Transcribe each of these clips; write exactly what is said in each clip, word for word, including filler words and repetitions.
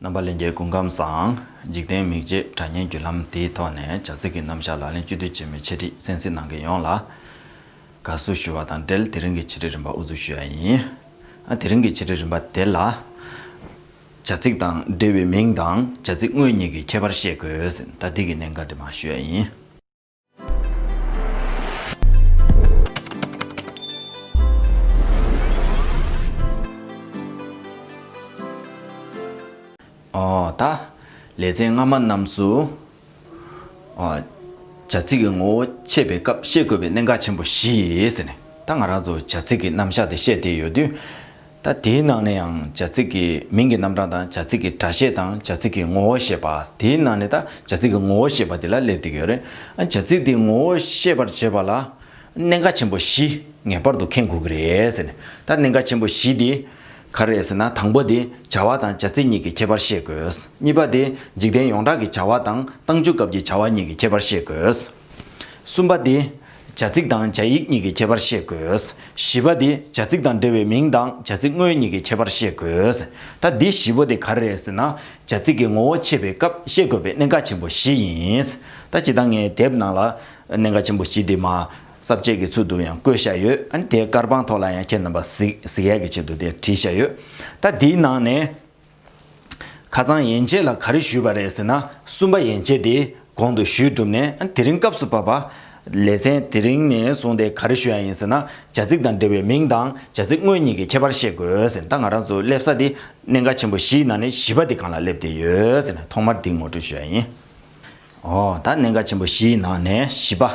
རྣམ་པ་ལྷན་རྒྱས་སྐུ་ཁམས་བཟང་། འཇིག་རྟེན་མིག་འབྱེད་སྒྲ་སྙན་བརྒྱུད་ལམ་དེའི་ཐོག་ནས་བྱ་ཚིག་གི་རྣམ་གཞག་ལག་ལེན་བཅུད་བསྡུས་ཆེན་མོའི་འཆད་ཁྲིད་གསན་གཟིགས་གནང་མཁན་ཡོངས་ལ་དགའ་བསུ་ཞུ་བ་དང་འབྲེལ། དེ་རིང་གི་འཆད་ཁྲིད་རིམ་པ་དབུ་འཛུགས་ཞུ་ཡ་ཡིན། ཨ། དེ་རིང་གི་འཆད་ཁྲིད་རིམ་པ་དེ་ལ། བྱ་ཚིག་དང་འབྲེལ་བའི་མིང་དང་བྱ་ཚིག་དངོས་གཉིས་ཀྱི་ཁྱད་པར་བཤད་དགོས། ད་འདི་གི་གནད་འགག་དེ་མར་ཞུ་ཡ་ཡིན། ཨོ། ད་ལེ་ཚན་སྔ་མ་རྣམས་སུ། ཨོ། བྱ་ཚིག་གི་ངོ་བོ་འཆད་པའི་སྐབས་ཤེས་དགོས་པའི་གནད་འགག་ཆེན་པོ་བཞི་ཟེར་ནས། ད་ང་རང་ཚོ་བྱ་ཚིག་གི་རྣམ་གཞག་དེ་བཤད་བསྡད་ཡོད་དུས། ད་དེའི་ནང་ནས་ཡང་བྱ་ཚིག་གི་མིང་གི་རྣམ་གྲངས་དང་། བྱ་ཚིག་གི་སྒྲ་བཤད་དང་། བྱ་ཚིག་གི་ངོ་བོ་བཤད་པ། དེའི་ནང་ནས་ད་བྱ་ཚིག་གི་ངོ་བོ་བཤད་པ་དེ་ལ་སླེབས་བསྡད་ཀྱི་ཡོད་རེད། ཨ། བྱ་ཚིག་དེའི་ངོ་བོ་ཤེས་པར་བྱེད་པ་ལ། གནད་འགག་ཆེན་པོ་བཞི་ངེས་པར་དུ་མཁྱེན་དགོས་ཀྱི་རེད་ཟེར་ནས། ད་གནད་འགག་ཆེན་པོ་བཞི་དེ་ག་རེ་རེད་ཟེར་ན། དང་པོ་དེ་བྱ་བ་དང་བྱ་ཚིག་གཉིས་ཀྱི་ཁྱད་པར་ཤེས་དགོས། གཉིས་པ་དེ་འཇིག་རྟེན་ཡོངས་གྲགས་ཀྱི་བྱ་བ་དང་རྟགས་འཇུག་སྐབས་ཀྱི་བྱ་བ་གཉིས་ཀྱི་ཁྱད་པར་ཤེས་དགོས། གསུམ་པ་དེ་བྱ་ཚིག་དང་བྱ་ཡིག་གཉིས་ཀྱི་ཁྱད་པར་ཤེས་དགོས། བཞི་པ་དེ་བྱ་ཚིག་དང་འབྲེལ་བའི་མིང་དང་བྱ་ཚིག་དངོས་གཉིས་ཀྱི་ཁྱད་པར་ཤེས་དགོས། ད་འདི་བཞི་པོ་དེ་ག་རེ་རེད་ཟེར་ན། བྱ་ཚིག་གི་ངོ་བོ་འཆད་པའི་སྐབས་ཤེས་དགོས་པའི་གནད་འགག་ཆེན་པོ་བཞི་ཡིན། ད་སྤྱིར་བཏང་ངས་དེབ་ནང་ལ་གནད་འགག་ཆེན་པོ་བཞི་དེ་མར་ས་བཅད་ཀྱི་ཚུལ་དུ་ཡང་བཀོད་བཞག་ཡོད། ཨ་ནི་དེའི་བསྐལ་པང་ཐོག་ལ་ཡང་ཁྱེད་རྣམ་པ་གཟིགས་གཟིགས་ཡག་གི་ཆེད་དུ་དེ་བྲིས་བཞག་ཡོད། ད་དེའི་ནང་ནས་ཁ་སང་ཡན་ཆད་ལ་ག་རེ་ཞུས་པ་རེད་ཟེར་ན། གསུམ་པ་ཡན་ཆད་དེ་གོང་དུ་ཞུས་གྲུབ་ནས། ཨ་ནི་དེ་རིང་སྐབས་སུ་བབ་པ། ལེ་ཚན་དེ་རིང་ནས་བཟུང་སྟེ་ག་རེ་ཞུ་ཡ་ཡིན་ཟེར་ན། བྱ་ཚིག་དང་འབྲེལ་བའི་མིང་དང་བྱ་ཚིག་དངོས་གཉིས་ཀྱི་ཁྱད་པར་ཤེས་དགོས་ཟེར། ད་ང་རང་ཚོ་སླེབས་ས་དེ་གནད་འགག་ཆེན་པོ་བཞིའི་ནང་ནས་བཞི་པ་དེ་སྒང་ལ་སླེབས་བསྡད་ཡོད་ཟེར་ནས་ཐོག་མར་འདི་ངོ་སྤྲོད་ཞུ་ཡ་ཡིན། ཨོ། ད་གནད་འགག་ཆེན་པོ་བཞིའི་ནང་ནས་བཞི་པ།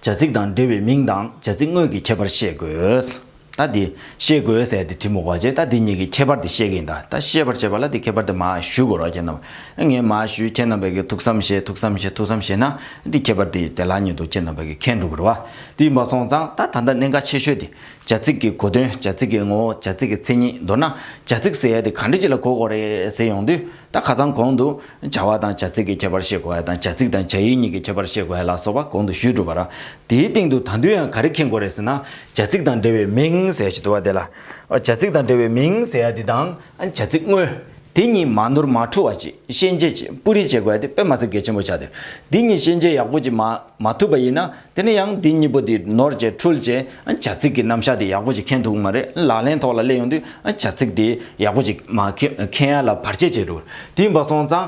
བྱ་ཚིག་དང་འབྲེལ་བའི་མིང་དང་བྱ་ཚིག་དངོས་ཀྱི་ཁྱད་པར་ཤེས་དགོས། ད་འདི་ཤེས་དགོས་ཟེར་དེ་བྲིས་མི་དགོས་པ་བྱས། ད་འདི་གཉིས་ཀྱི་ཁྱད་པར་དེ་ཤེས་ཀྱི་ཡིན། ད་ད་ཤེས་པར་བྱེད་པ་ལ་དེ་ཁྱད་པར་དེ་མར་ཞུ་དགོས་རེད་བ། ཁྱེད་རྣམ་པ། ངས་མར་ཞུས། ཁྱེད་རྣམ་པས་ཀྱི་ཐུགས་བསམ་བཞེས། ཐུགས་བསམ་བཞེས། ཐུགས་བསམ་བཞེས་ན། འདི་ཁྱད་པར་དེ་དེ་ལ་ཉིད་དུ་ཁྱེད་རྣམ་པས་ཀྱི་མཁྱེན་འགྲོ་གི་རེད་བ། དེ་ཡིན་པ་སོང་ཙང་ད་ད་ལྟ་གནད་འགག་ཆེ་ཤོས་དེ་བྱ་ཚིག་གི་གོ་དོན། བྱ་ཚིག་གི་ངོ་བོ། བྱ་ཚིག་གི་མཚན་ཉིད། མདོར་ན་བྱ་ཚིག་ཟེར་ཡ་དེ་ག་འདྲ་ཅིག་ལ་གོ་དགོས་རེད་ཟེར་ཡོང་དུས། ད་ཁ་སང་གོང་དུ་བྱ་བ་དང་བྱ་ཚིག་གི་ཁྱད་པར་ཤེས་དགོས་ཡ་དང་། བྱ་ཚིག་དང་བྱ་ཡིག་གཉིས་ཀྱི་ཁྱད་པར་ཤེས་དགོས་ཡ་ལ་སོགས་པ་གོང་དུ་ཞུས་གྲུབ་པ་ར། དེའི་སྟེང་དུ་ད་དུང་ཡང་ག་རེ་མཁྱེན་དགོས་རེད་ཟེར་ན། བྱ་ཚིག་དང་འབྲེལ་བའི་མིང་ཟེར་ཞིག་འདུག་བ། དེ་ལ་བྱ་ཚིག་དང་འབྲེལ་བའི་མིང་ཟེར་ཡ་དེ་དང་བྱ་ཚིག་དངོས། དེ་གཉིས་མ་ནོར་མ་འཁྲུལ་བ་ཅིག་ཤན་འབྱེད་ཅིག་སྤུ་རིས་བྱེད་དགོས་ཡ་དེ་དཔེ་མ་སྲིད་གལ་ཆེན་པོ་ཆགས་ཏེ། འདི་གཉིས་ཤན་འབྱེད་ཡག་པོ་ཅིག་མ་མ་ཐུབ་པ་ཡིན་ན། དེ་ནས་ཡང་འདི་གཉིས་པོ་དེ་ནོར་བྱས་འཁྲུལ་བྱས། ཨ། བྱ་ཚིག་གི་རྣམ་གཞག་དེ་ཡག་པོ་ཅིག་མཁྱེན་ཐུབ་ཀྱི་མ་རེད། ལག་ལེན་ཐོག་ལ་སླེབས་ཡོང་དུས། ཨ། བྱ་ཚིག་དེ་ཡག་པོ་ཅིག་མ་མཁྱེན་མཁྱེན་ཡ་ལ་བར་ཆད་བྱེད་འགྲོ། དེ་ཡིན་པ་སོང་ཙང་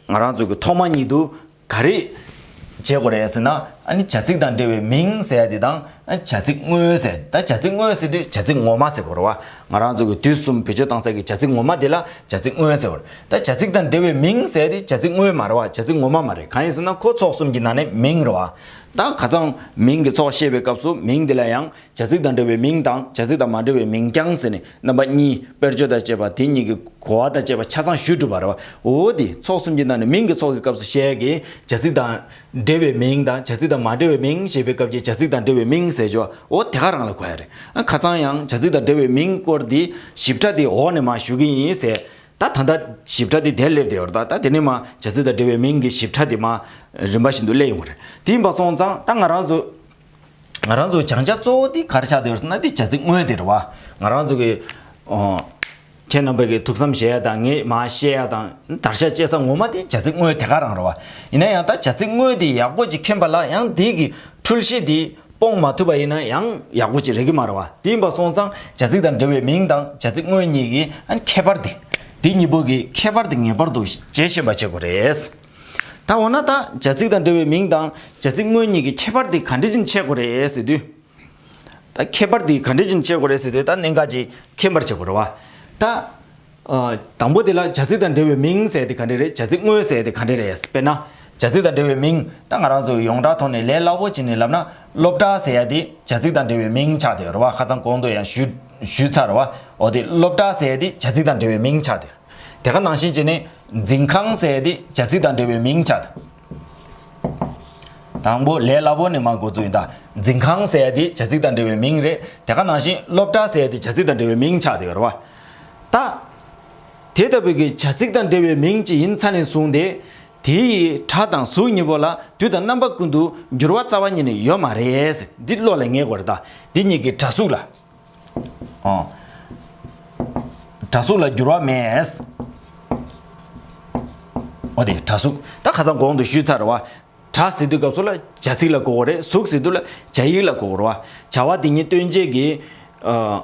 ང་རང་ཚོ་གི་ཐོག་མ་ཉིད་དུ་ག་རེ་བྱེད་དགོས་རེད་ཟེར་ན། ཨ་ནི་བྱ་ཚིག་དང་འབྲེལ་བའི་མིང་ཟེར་ཡ་དེ་དང་། ཨ། བྱ་ཚིག་དངོས་ཟེར། ད་བྱ་ཚིག་དངོས་ཟེར་དུས་བྱ་ཚིག་ངོ་མ་ཟེར་དགོས་རེད་བ། ང་རང་ཚོ་གི་དུས་གསུམ་བེད་སྤྱོད་བཏང་ས་གི་བྱ་ཚིག་ངོ་མ་དེ་ལ་བྱ་ཚིག་དངོས་ཟེར་བ་རེད། ད་བྱ་ཚིག་དང་འབྲེལ་བའི་མིང་ཟེར་ཡ་དེ་བྱ་ཚིག་དངོས་མ་རེད་བ། བྱ་ཚིག་ངོ་མ་མ་རེད། གང་ཡིན་ཟེར་ན་ཁོ་ཚོགས་གསུམ་གྱི་ནང་ནས་མིང་རེད་བ། ད་ཁ་སང་མིང་གི་ཚོགས་བཤད་པའི་སྐབས་སུ་མིང་དེ་ལ་ཡང་བྱ་ཚིག་དང་འབྲེལ་བའི་མིང་དང་བྱ་ཚིག་དང་མ་འབྲེལ་བའི་མིང་རྐྱང་ཟེར་ནས་རྣམ་པ་གཉིས། དཔེར་བརྗོད་དང་བཅས་པ་དེ་གཉིས་ཀྱི་གོ་བ་དང་བཅས་པ་ཆ་ཚང་ཞུས་གྲུབ་པ་རེད་བ། འོ་དེ་ཚོགས་གསུམ་གྱི་ནང་ནས་མིང་གི་ཚོགས་ཀྱི་སྐབས་སུ་བཤད་ཡ་གི་བྱ་ཚིག་དང་འབྲེལ་བའི་མིང་དང་བྱ་ཚིག་དང་མ་འབྲེལ་བའི་མིང་ཞེས་པའི་སྐབས་ཀྱི་བྱ་ཚིག་དང་འབྲེལ་བའི་མིང་ཟེར་ཆོག་འོ་དེ་ག་རང་ལ་གོ་ཡ་རེད། ཨ། ཁ་སང་ཡང་བྱ་ཚིག་དང་འབྲེལ་བའི་མིང་སྐོར་དེ་ཞིབ་ཕྲ་དེ་འོག་ནས་མར་ཞུ་གི་ཡིན་ཟེར། ད་ད་ལྟ་ཞིབ་ཕྲ་དེ་དེར་སླེབས་བསྡད་ཡོད་རེད། ད་ད་དེ་ནས་མར་བྱ་ཚིག་དང་འབྲེལ་བའི་མིང་གི་ཞིབ་ཕྲ་དེ་མར་རིམ་པ་བཞིན་དུ་སླེབས་ཡོང་གི་རེད། དེ་ཡིན་པ་སོང་ཙང་ད་ང་རང་ཚོ་ང་རང་ཚོ་སྦྱང་བྱ་གཙོ་བོ་དེ་ག་རེ་ཆགས་བསྡད་ཡོད་ཟེར་ན། དེ་བྱ་ཚིག་དངོས་དེ་རེད་བ། ང་རང་ཚོ་གི། ཨོ། ཁྱེད་རྣམ་པས་ཀྱི་ཐུགས་བསམ་བཞེས་ཡ་དང་། ངས་མར་བཤད་ཡ་དང་། དར་ཤ་བཅད་ས་ངོ་མ་དེ་བྱ་ཚིག་དངོས་དེ་ག་རང་རེད་བ། ཡིན་ན་ཡང་ད་བྱ་ཚིག་དངོས་དེ་ཡག་པོ་ཅིག་མཁྱེན་པ་ལ་ཡང་དེ་གི་འཁྲུལ་གཞི་དེ་སྤོང་མ་ཐུབ་པ་ཡིན་ན་ཡང་ཡག་པོ་ཅིག་རེད་ཀྱི་མ་རེད་བ། དེ་ཡིན་པ་སོང་ཙང་བྱ་ཚིག་དང་འབྲེལ་བའི་མིང་དང་བྱ་ཚིག་དངོས་གཉིས་ཀྱི། ཨ། ཁྱད་པར་དེ། དེ་གཉིས་པོ་གི་ཁྱད་པར་དེ་ངེས་པར་དུ་འབྱེད་ཤེས་པ་བྱེད་དགོས་རེད། ད་འོ་ན་ད་བྱ་ཚིག་དང་འབྲེལ་བའི་མིང་དང་བྱ་ཚིག་དངོས་གཉིས་ཀྱི་ཁྱད་པར་དེ་ག་འདྲ་ཅིག་ཕྱེ་དགོས་རེད་ཟེར་དུས། ད་ཁྱད་པར་དེ་ག་འདྲ་ཅིག་ཕྱེ་དགོས་རེད་ཟེར་དུས། ད་གནད་འགག་ཅིག་མཁྱེན་པར་བྱེད་དགོས་རེད་བ། ད། ཨ། དང་པོ་དེ་ལ་བྱ་ཚིག་དང་འབྲེལ་བའི་མིང་ཟེར་དེ་ག་འདྲ་རེད། བྱ་ཚིག་དངོས་ཟེར་དེ་ག་འདྲ་རེད། དཔེར་ན་བྱ་ཚིག་དང་འབྲེལ་བའི་མིང་། ད་ང་རང་ཚོ་ཡོངས་གྲགས་ཐོག་ནས་ལས་སླ་པོ་བྱས་ནས་ལབ་ན། སློབ་གྲྭ་ཟེར་ཡ་དེ་བྱ་ཚིག་དང་འབྲེལ་བའི་མིང་ཆགས་བསྡད་ཡོད་རེད་བ། ཁ་སང་གོང་དུ་ཡང་ཞུས་ཞུས་ཚར་རེད་བ། འོ་དེ་སློབ་གྲྭ་ཟེར་ཡ་དེ་བྱ་ཚིག་དང་འབྲེལ་བའི་མིང་ཆགས་བསྡད་ཡོད། དེ་ག་ནང་བཞིན་བྱས་ནས་འཛིན་ཁང་ཟེར་ཡ་དེ་བྱ་ཚིག་དང་འབྲེལ་བའི་མིང་ཆགས་བསྡད་ཡོད། དང་པོ་ལས་སླ་པོ་ནས་མར་འགོ་བཙུགས་ཡིན། ད་འཛིན་ཁང་ཟེར་ཡ་དེ་བྱ་ཚིག་དང་འབྲེལ་བའི་མིང་རེད། དེ་ག་ནང་བཞིན་སློབ་གྲྭ་ཟེར་ཡ་དེ་བྱ་ཚིག་དང་འབྲེལ་བའི་མིང་ཆགས་བསྡད་ཡོད་རེད་བ། ད་དེ་ལྟ་བུའི་གི་བྱ་ཚིག་དང་འབྲེལ་བའི་མིང་ཅིག་ཡིན་ཚར་ནས་བཟུང་སྟེ། དེ་ཡི་སྒྲ་དང་གཟུགས་གཉིས་པོ་ལ་དུས་དང་རྣམ་པ་ཀུན་ཏུ་འགྱུར་བ་རྩ་བ་ཉིད་ནས་ཡོད་མ་རེད། འདི་བློ་ལ་ངེས་དགོས་རེད། ད་འདི་གཉིས་ཀྱི་སྒྲ་གཟུགས་ལ། ཨོ། སྒྲ་གཟུགས་ལ་འགྱུར་བ་མེད། འོ་དེ་སྒྲ་གཟུགས། ད་ཁ་སང་གོང་དུ་ཞུས་ཚར་བ། སྒྲ་ཟེར་དུས་སྐབས་སུ་ལ་བྱ་ཚིག་ལ་གོ་དགོས་རེད། གཟུགས་ཟེར་དུས་ལ་བྱ་ཡིག་ལ་གོ་དགོས་རེད་བ། བྱ་བ་དེ་ཉིད་སྟོན་བྱེད་ཀྱི། ཨ།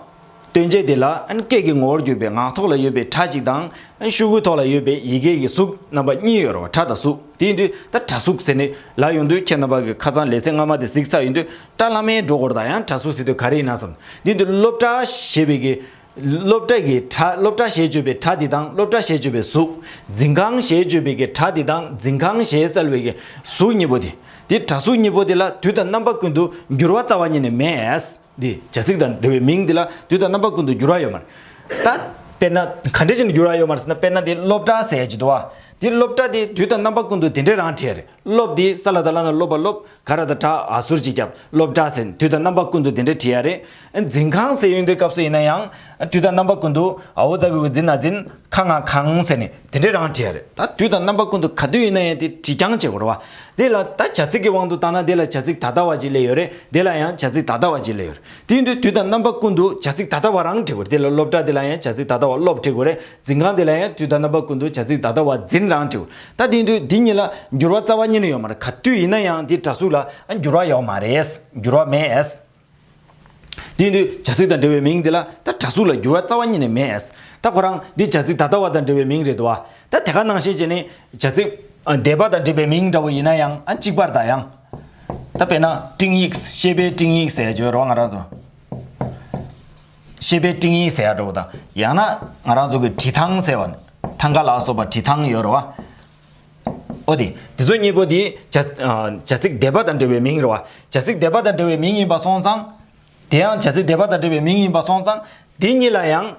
སྟོན་བྱེད་དེ་ལ་ཨ་ནི་སྐད་ཀྱི་ངོ་བོར་གྱུར་པའི་ངག་ཐོག་ལ་ཡོད་པའི་སྒྲ་གཅིག་དང་། ཨ་ནི་ཤོག་གུའི་ཐོག་ལ་ཡོད་པའི་ཡི་གེ་གི་གཟུགས་རྣམ་པ་གཉིས་ཡོད་རེད་བ། སྒྲ་དང་གཟུགས། དེ་ཡིན་དུས་ད་སྒྲ་གཟུགས་ཟེར་ནས་ལབ་ཡོང་དུས་ཁྱེད་རྣམ་པ་གིས་ཁ་སང་ལེ་ཚན་སྔ་མ་དེ་གཟིགས་ཚར་ཡོང་དུས་སྒྲ་ལྷག་མེད་འགྲོ་དགོས་རེད། ད་ཡང་སྒྲ་གཟུགས་ཟེར་དུས་ག་རེ་ཡིན་ན་བསམ། དེ་ཡིན་དུས་སློབ་གྲྭ་ཞེས་པའི་གི་སློབ་གྲྭ་གི་སྒྲ། སློབ་གྲྭ་ཞེས་བརྗོད་པའི་སྒྲ་དེ་དང་སློབ་གྲྭ་ཞེས་བརྗོད་པའི་གཟུགས། འཛིན་ཁང་ཞེས་བརྗོད་པའི་གི་སྒྲ་དེ་དང་འཛིན་ཁང་ཞེས་གསལ་བའི་གི་གཟུགས་གཉིས་པོ་དེ། དེ་སྒྲ་གཟུགས་གཉིས་པོ་དེ་ལ་དུས་དང་རྣམ་པ་ཀུན་ཏུ་འགྱུར་བ་རྩ་བ་ཉིད་ནས་མེད། དེ་བྱ་ཚིག་དང་འབྲེལ་བའི་མིང་དེ་ལ་དུས་དང་རྣམ་པ་ཀུན་ཏུ་འགྱུར་བ་ཡོད་མ་རེད། ད་དཔེར་ན་ག་འདྲ་ཞིག་ནས་འགྱུར་བ་ཡོད་མ་རེད་ཟེར་ན། དཔེར་ན་དེ་སློབ་གྲྭ་ཟེར་ཡ་ཅིག་འདུག་བ། དེ་སློབ་གྲྭ་དེ་དུས་དང་རྣམ་པ་ཀུན་ཏུ་དེ་འདྲའི་རང་བྲིས་ཡ་རེད། སློབ་དེ་ས་ལ་བཏགས་སླ་ན་སློབ་པ་སློབ། ག་ར་བཏགས་གྲ་འ་ཟུར་གཅིག་བརྒྱབ། སློབ་གྲྭ་ཟེར་ནས་དུས་དང་རྣམ་པ་ཀུན་ཏུ་དེ་འདྲ་བྲིས་ཡ་རེད། འཛིན་ཁང་ཟེར་ཡོང་དུས་སྐབས་སུ་ཡིན་ན་ཡང་དུས་དང་རྣམ་པ་ཀུན་ཏུ་འ་འོག་ཙ་གི་གུ་འཛི་ན་འཛིན། ཁ་ང་ཁང་ཟེར་ནས་དེ་འདྲའི་རང་བྲིས་ཡ་རེད། ད་དུས་དང་རྣམ་པ་ཀུན་ཏུ་ག་དུས་ཡིན་ན་ཡང་དེ་བྲིས་རྐྱང་བྱེད་དགོས་རེད་བ། དེ་ལ་ད་བྱ་ཚིག་གི་དབང་དུ་བཏང་ན་དེ་ལ་བྱ་ཚིག་ད་ལྟ་བ་ཅིག་སླེབས་ཡོད་རེད། དེ་ལ་ཡང་བྱ་ཚིག་ད་ལྟ་བ་ཅིག་སླེབས་ཡོད་རེད། དེ་ཡིན་དུས་དུས་དང་རྣམ་པ་ཀུན་ཏུ་བྱ་ཚིག་ད་ལྟ་བ་རང་བྲིས་དགོས་རེད། དེ་ལ་སློབ་གྲྭ་དེ་ལ་ཡང་བྱ་ཚིག་ད་ལྟ་བ་སློབ་བྲིས་དགོས་རེད། འཛིན་ཁང་དེ་ལ་ཡང་དུས་དང་རྣམ་པ་ཀུན་ཏུ་བྱ་ཚིག་ད་ལྟ་བ་འཛིན་རང་བྲིས་དགོས་རེད། ད་དེ་ཡིན་དུས་འདི་གཉིས་ལ་འགྱུར་བ་རྩ་བ་ཉིད་ནས་ཡོད་མ་རེད། ག་དུས་ཡིན་ན་ཡང་དེ་སྒྲ་གཟུགས་ལ་འགྱུར་བ་ཡོད་མ་རེད། འགྱུར་བ་མེད། དེ་ཡིན་དུས་བྱ་ཚིག་དང་འབྲེལ་བའི་མིང་དེ་ལ་ད་སྒྲ་གཟུགས་ལ་འགྱུར་བ་རྩ་བ་ཉིད་ནས་མེད། ད་ཁོ་རང་འདི་བྱ་ཚིག་ད་ལྟ་བ་དང་འབྲེལ་བའི་མིང་རེད་འདུག་བ། ད་དེ་ག་ནང་བཞིན་བྱས་ནས་བྱ་ཚིག་ཨ་འདས་པ་དང་འབྲེལ་བའི་མིང་འདྲ་བོ་ཡིན་ན་ཡང་ཨ་གཅིག་པར་ད་ཡང་། ད་དཔེར་ན་སྤྲིངས་ཡིག་ཤེས་པའི་སྤྲིངས་ཡིག་ཟེར་བརྗོད་རོགས་ང་རང་ཚོ། ཤེས་པའི་སྤྲིངས་ཡིག་ཟེར་ཡ་འདྲ་བོ་དང་། ཡང་ན་ང་རང་ཚོ་གི་བྲིས་ཐང་ཟེར་བ་ནི་ཐང་ག་ལ་སོགས་པ་བྲིས་ཐང་ཡོད་རེད་བ། ཨོ་དེ་དེ་ཚོ་གཉིས་པོ་དེ་བྱ་ཨ་བྱ་ཚིག་འདས་པ་དང་འབྲེལ་བའི་མིང་རེད་བ། བྱ་ཚིག་འདས་པ་དང་འབྲེལ་བའི་མིང་ཡིན་པ་སོང་ཙང་། དེ་ཡང་བྱ་ཚིག་འདས་པ་དང་འབྲེལ་བའི་མིང་ཡིན་པ་སོང་ཙང་། དེ་གཉིས་ལ་ཡང་།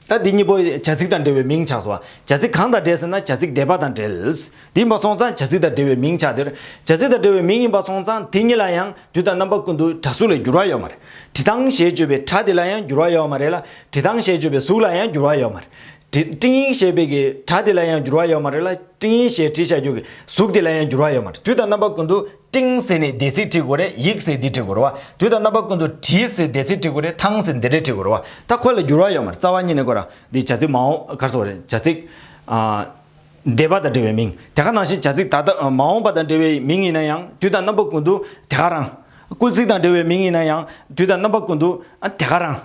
ད་དེ་གཉིས་པོ་བྱ་ཚིག་དང་འབྲེལ་བའི་མིང་ཆགས་སོང་བ། བྱ་ཚིག་གང་དང་འབྲེལ་ཟེར་ན་བྱ་ཚིག་འདས་པ་དང་འབྲེལ། དེ་ཡིན་པ་སོང་ཙང་བྱ་ཚིག་དང་འབྲེལ་བའི་མིང་ཆགས་དེར། བྱ་ཚིག་དང་འབྲེལ་བའི་མིང་ཡིན་པ་སོང་ཙང་དེ་གཉིས་ལ་ཡང་དུས་དང་རྣམ་པ་ཀུན་ཏུ་སྒྲ་གཟུགས་ལ་འགྱུར་བ་ཡོད་མ་རེད། བྲིས་ཐང་ཞེས་བརྗོད་པའི་སྒྲ་དེ་ལ་ཡང་འགྱུར་བ་ཡོད་མ་རེད་ལ། བྲིས་ཐང་ཞེས་བརྗོད་པའི་གཟུགས་ལ་ཡང་འགྱུར་བ་ཡོད་མ་རེད། བྲི་སྤྲིངས་ཡིག་ཞེས་པའི་གི་སྒྲ་དེ་ལ་ཡང་འགྱུར་བ་ཡོད་མ་རེད་ལ། སྤྲིངས་ཡིག་ཞེས་བྲིས་བཞག་རྒྱུ་གི་གཟུགས་དེ་ལ་ཡང་འགྱུར་བ་ཡོད་མ་རེད། དུས་དང་རྣམ་པ་ཀུན་ཏུ་སྤྲིངས་ཟེར་ནས་འདས་ཚིག་བྲིས་དགོས་རེད། ཡིག་ཟེར་འདི་བྲིས་དགོས་རེད་བ། དུས་དང་རྣམ་པ་ཀུན་ཏུ་བྲིས་ཟེར་འདས་ཚིག་བྲིས་དགོས་རེད། ཐང་ཟེར་འདི་འདྲས་བྲིས་དགོས་རེད་བ། ད་ཁོ་ལ་འགྱུར་བ་ཡོད་མ་རེད། རྩ་བ་ཉིད་ནས་ཁོ་རང་འདི་བྱ་ཚིག་མ་འོངས་ག་རེ་ཟེར་དགོས་རེད། བྱ་ཚིག་ཨ་འདས་པ་དང་འབྲེལ་བའི་མིང་། དེ་ག་ནང་བཞིན་བྱ་ཚིག་ད་ལྟ་མ་འོངས་པ་དང་འབྲེལ་བའི་མིང་ཡིན་ན་ཡང་དུས་དང་རྣམ་པ་ཀུན་ཏུ་དེ་ག་རང་། སྐུལ་ཚིག་དང་འབྲེལ་བའི་མིང་ཡིན་ན་ཡང་དུས་དང་རྣམ་པ་ཀུན་ཏུ་ཨ་དེ་ག་རང་།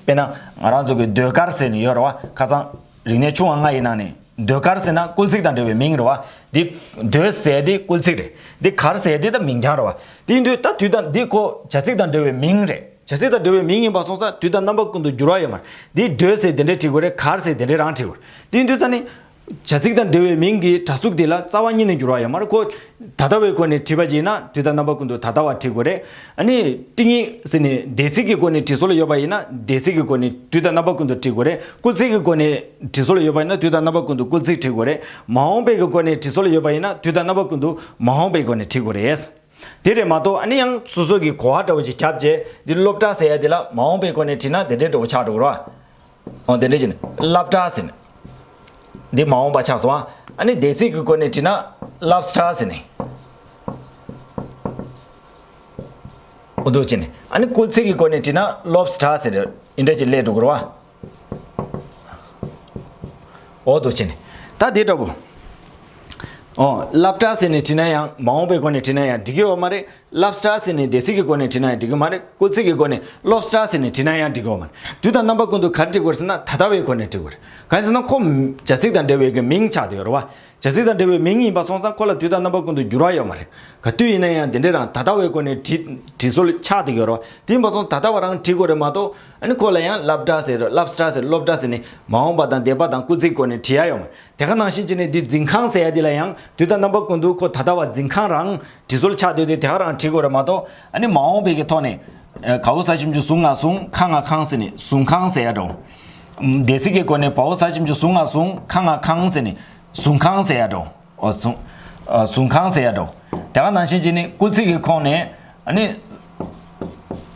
དཔེར་ན་ང་རང་ཚོ་གི་ཟློས་གར་ཟེར་ནས་ཡོད་རེད་བ། ཁ་སང་རིག་གནས་ཆུང་བ་ལྔ་ཡི་ནང་ནས་ཟློས་གར་ཟེར་ན་སྐུལ་ཚིག་དང་འབྲེལ་བའི་མིང་རེད་བ། འདི་ཟློས་ཟེར་དེ་སྐུལ་ཚིག་རེད། འདི་གར་ཟེར་དེ་ད་མིང་རྐྱང་རེད་བ། དེ་ཡིན་དུས་ད་དུས་དང་འདི་ཁོ་བྱ་ཚིག་དང་འབྲེལ་བའི་མིང་རེད། བྱ་ཚིག་དང་འབྲེལ་བའི་མིང་ཡིན་པ་སོང་ཙང་དུས་དང་རྣམ་པ་ཀུན་ཏུ་འགྱུར་བ་ཡོད་མ་རེད། འདི་ཟློས་ཟེར་དེ་འདྲས་བྲིས་དགོས་རེད། གར་ཟེར་དེ་འདྲས་རང་བྲིས་དགོས་རེད། དེ་ཡིན་དུས་ཙ་ནི། བྱ་ཚིག་དང་འབྲེལ་བའི་མིང་གི་སྒྲ་གཟུགས་དེ་ལ་རྩ་བ་ཉིད་ནས་འགྱུར་བ་ཡོད་མ་རེད། ཁོ་ད་ལྟ་བའི་སྒོ་ནས་བྲིས་པ་ཅིག་ཡིན་ན་དུས་དང་རྣམ་པ་ཀུན་ཏུ་ད་ལྟ་བ་བྲིས་དགོས་རེད། ཨ་ནི་སྤྲིངས་ཡིག་ཟེར་ནས་འདས་ཚིག་གི་སྒོ་ནས་བྲིས་སྲོལ་ཡོད་པ་ཡིན་ན་འདས་ཚིག་གི་སྒོ་ནས་དུས་དང་རྣམ་པ་ཀུན་ཏུ་བྲིས་དགོས་རེད། སྐུལ་ཚིག་གི་སྒོ་ནས་བྲིས་སྲོལ་ཡོད་པ་ཡིན་ན་དུས་དང་རྣམ་པ་ཀུན་ཏུ་སྐུལ་ཚིག་བྲིས་དགོས་རེད། མ་འོངས་པའི་གི་སྒོ་ནས་བྲིས་སྲོལ་ཡོད་པ་ཡིན་ན་དུས་དང་རྣམ་པ་ཀུན་ཏུ་མ་འོངས་པའི་སྒོ་ནས་བྲིས་དགོས་རེད། དེ་རེད་མ་གཏོགས་ཨ་ནི་ཡང་སོ་སོ་གི་གོ་བ་འདྲ་བོ་ཅིག་བརྒྱབ་རྗེས་འདི་སློབ་གྲྭ་ཟེར་ཡ་དེ་ལ་མ་འོངས་པའི་སྒོ་ནས་བྲིས་ན་དེ་འདྲའི་འདྲ་བོ་ཆགས་འགྲོ་གི་རེད་བ། འོ་དེ་འདྲ་བྱས་ནས་སློབ་གྲྭ་ཟེར་ནས། འདི་མ་འོངས་པ་ཆགས་སོང་ཨ། ཨ་ནི་འདས་ཚིག་གི་སྒོ་ནས་བྲིས་ན་སློབ་གྲྭ་ཟེར་ནས། འོ་འདུག་བྱས་ནས་ཨ་ནི་སྐུལ་ཚིག་གི་སྒོ་ནས་བྲིས་ན་སློབ་གྲྭ་ཟེར་ནས་འདི་འདྲ་ཅིག་སླེབས་འགྲོ་གི་རེད་བ། འོ་འདུག་བྱས་ནས་ད་དེ་འདྲ་བོ། འོ་སློབ་གྲྭ་ཟེར་ནས་བྲིས་ན་ཡང་མ་འོངས་པའི་སྒོ་ནས་བྲིས་ན་ཡང་འགྲིག་གི་ཡོད་མ་རེད། སློབ་གྲྭ་ཟེར་ནས་འདས་ཚིག་གི་སྒོ་ནས་བྲིས་ན་ཡང་འགྲིག་གི་མ་རེད། སྐུལ་ཚིག་གི་སྒོ་ནས་སློབ་གྲྭ་ཟེར་ནས་བྲིས་ན་ཡང་འགྲིག་གི་ཡོད་མ་རེད། དུས་དང་རྣམ་པ་ཀུན་ཏུ་ག་རེ་བྲིས་དགོས་རེད་ཟེར་ན་ད་ལྟ་བའི་སྒོ་ནས་བྲིས་དགོས་རེད། གང་ཡིན་ཟེར་ན་ཁོ་བྱ་ཚིག་དང་འབྲེལ་བའི་གི་མིང་ཆགས་བསྡད་ཡོད་རེད་བ། བྱ་ཚིག་དང་འབྲེལ་བའི་མིང་ཡིན་པ་སོང་ཙང་ཁོ་ལ་དུས་དང་རྣམ་པ་ཀུན་ཏུ་འགྱུར་བ་ཡོད་མ་རེད། ག་དུས་ཡིན་ན་ཡང་དེ་འདྲ་རང་ད་ལྟ་བའི་སྒོ་ནས་བྲིས་བྲིས་སྲོལ་ཆགས་བསྡད་ཡོད་རེད་བ། དེ་ཡིན་པ་སོང་ད་ལྟ་བ་རང་བྲིས་དགོས་རེད་མ་གཏོགས་ཨ་ནི་ཁོ་ལ་ཡང་སློབ་གྲྭ་ཟེར་སློབ་གྲྭ་ཟེར་སློབ་གྲྭ་ཟེར་ནས་མ་འོངས་པ་དང་འདས་པ་དང་སྐུལ་ཚིག་སྒོ་ནས་བྲིས་ཡ་ཡོད་མ་རེད། དེ་ག་ནང་བཞིན་བྱས་ནས་འདི་འཛིན་ཁང་ཟེར་ཡ་འདི་ལ་ཡང་དུས་དང་རྣམ་པ་ཀུན་ཏུ་ཁོ་ད་ལྟ་བ་འཛིན་ཁང་རང་བྲིས་སྲོལ་ཆགས་སྡོད་དེ་དེ་ག་རང་བྲིས་དགོས་རེད་མ་གཏོགས་ཨ་ནི་མ་འོངས་པའི་གི་ཐོག་ནས་ཨ་གའོ་ས་ཞབས་ཀྱུ་ཟུ་ང་ཟུང་ཁ་ང་ཁང་ཟེར་ནས་ཟུང་ཁང་ཟེར་ཡ་འགྲོ། འདས་ཚིག་གི་སྒོ་ནས་བའོ་ས་ཞབས་ཀྱུ་ཟུ་ང་ཟུང་ཁ་ང་ཁང་ཟེར་ནས་ཟུང་ཁང་ཟེར་ཡ་འགྲོ། ཨོ་ཟུང་ཨ་ཟུང་ཁང་ཟེར་ཡ་འགྲོ། དེ་ག་ནང་བཞིན་བྱས་ནས་སྐུལ་ཚིག་གི་ཁོངས་ནས་ཨ་ནི།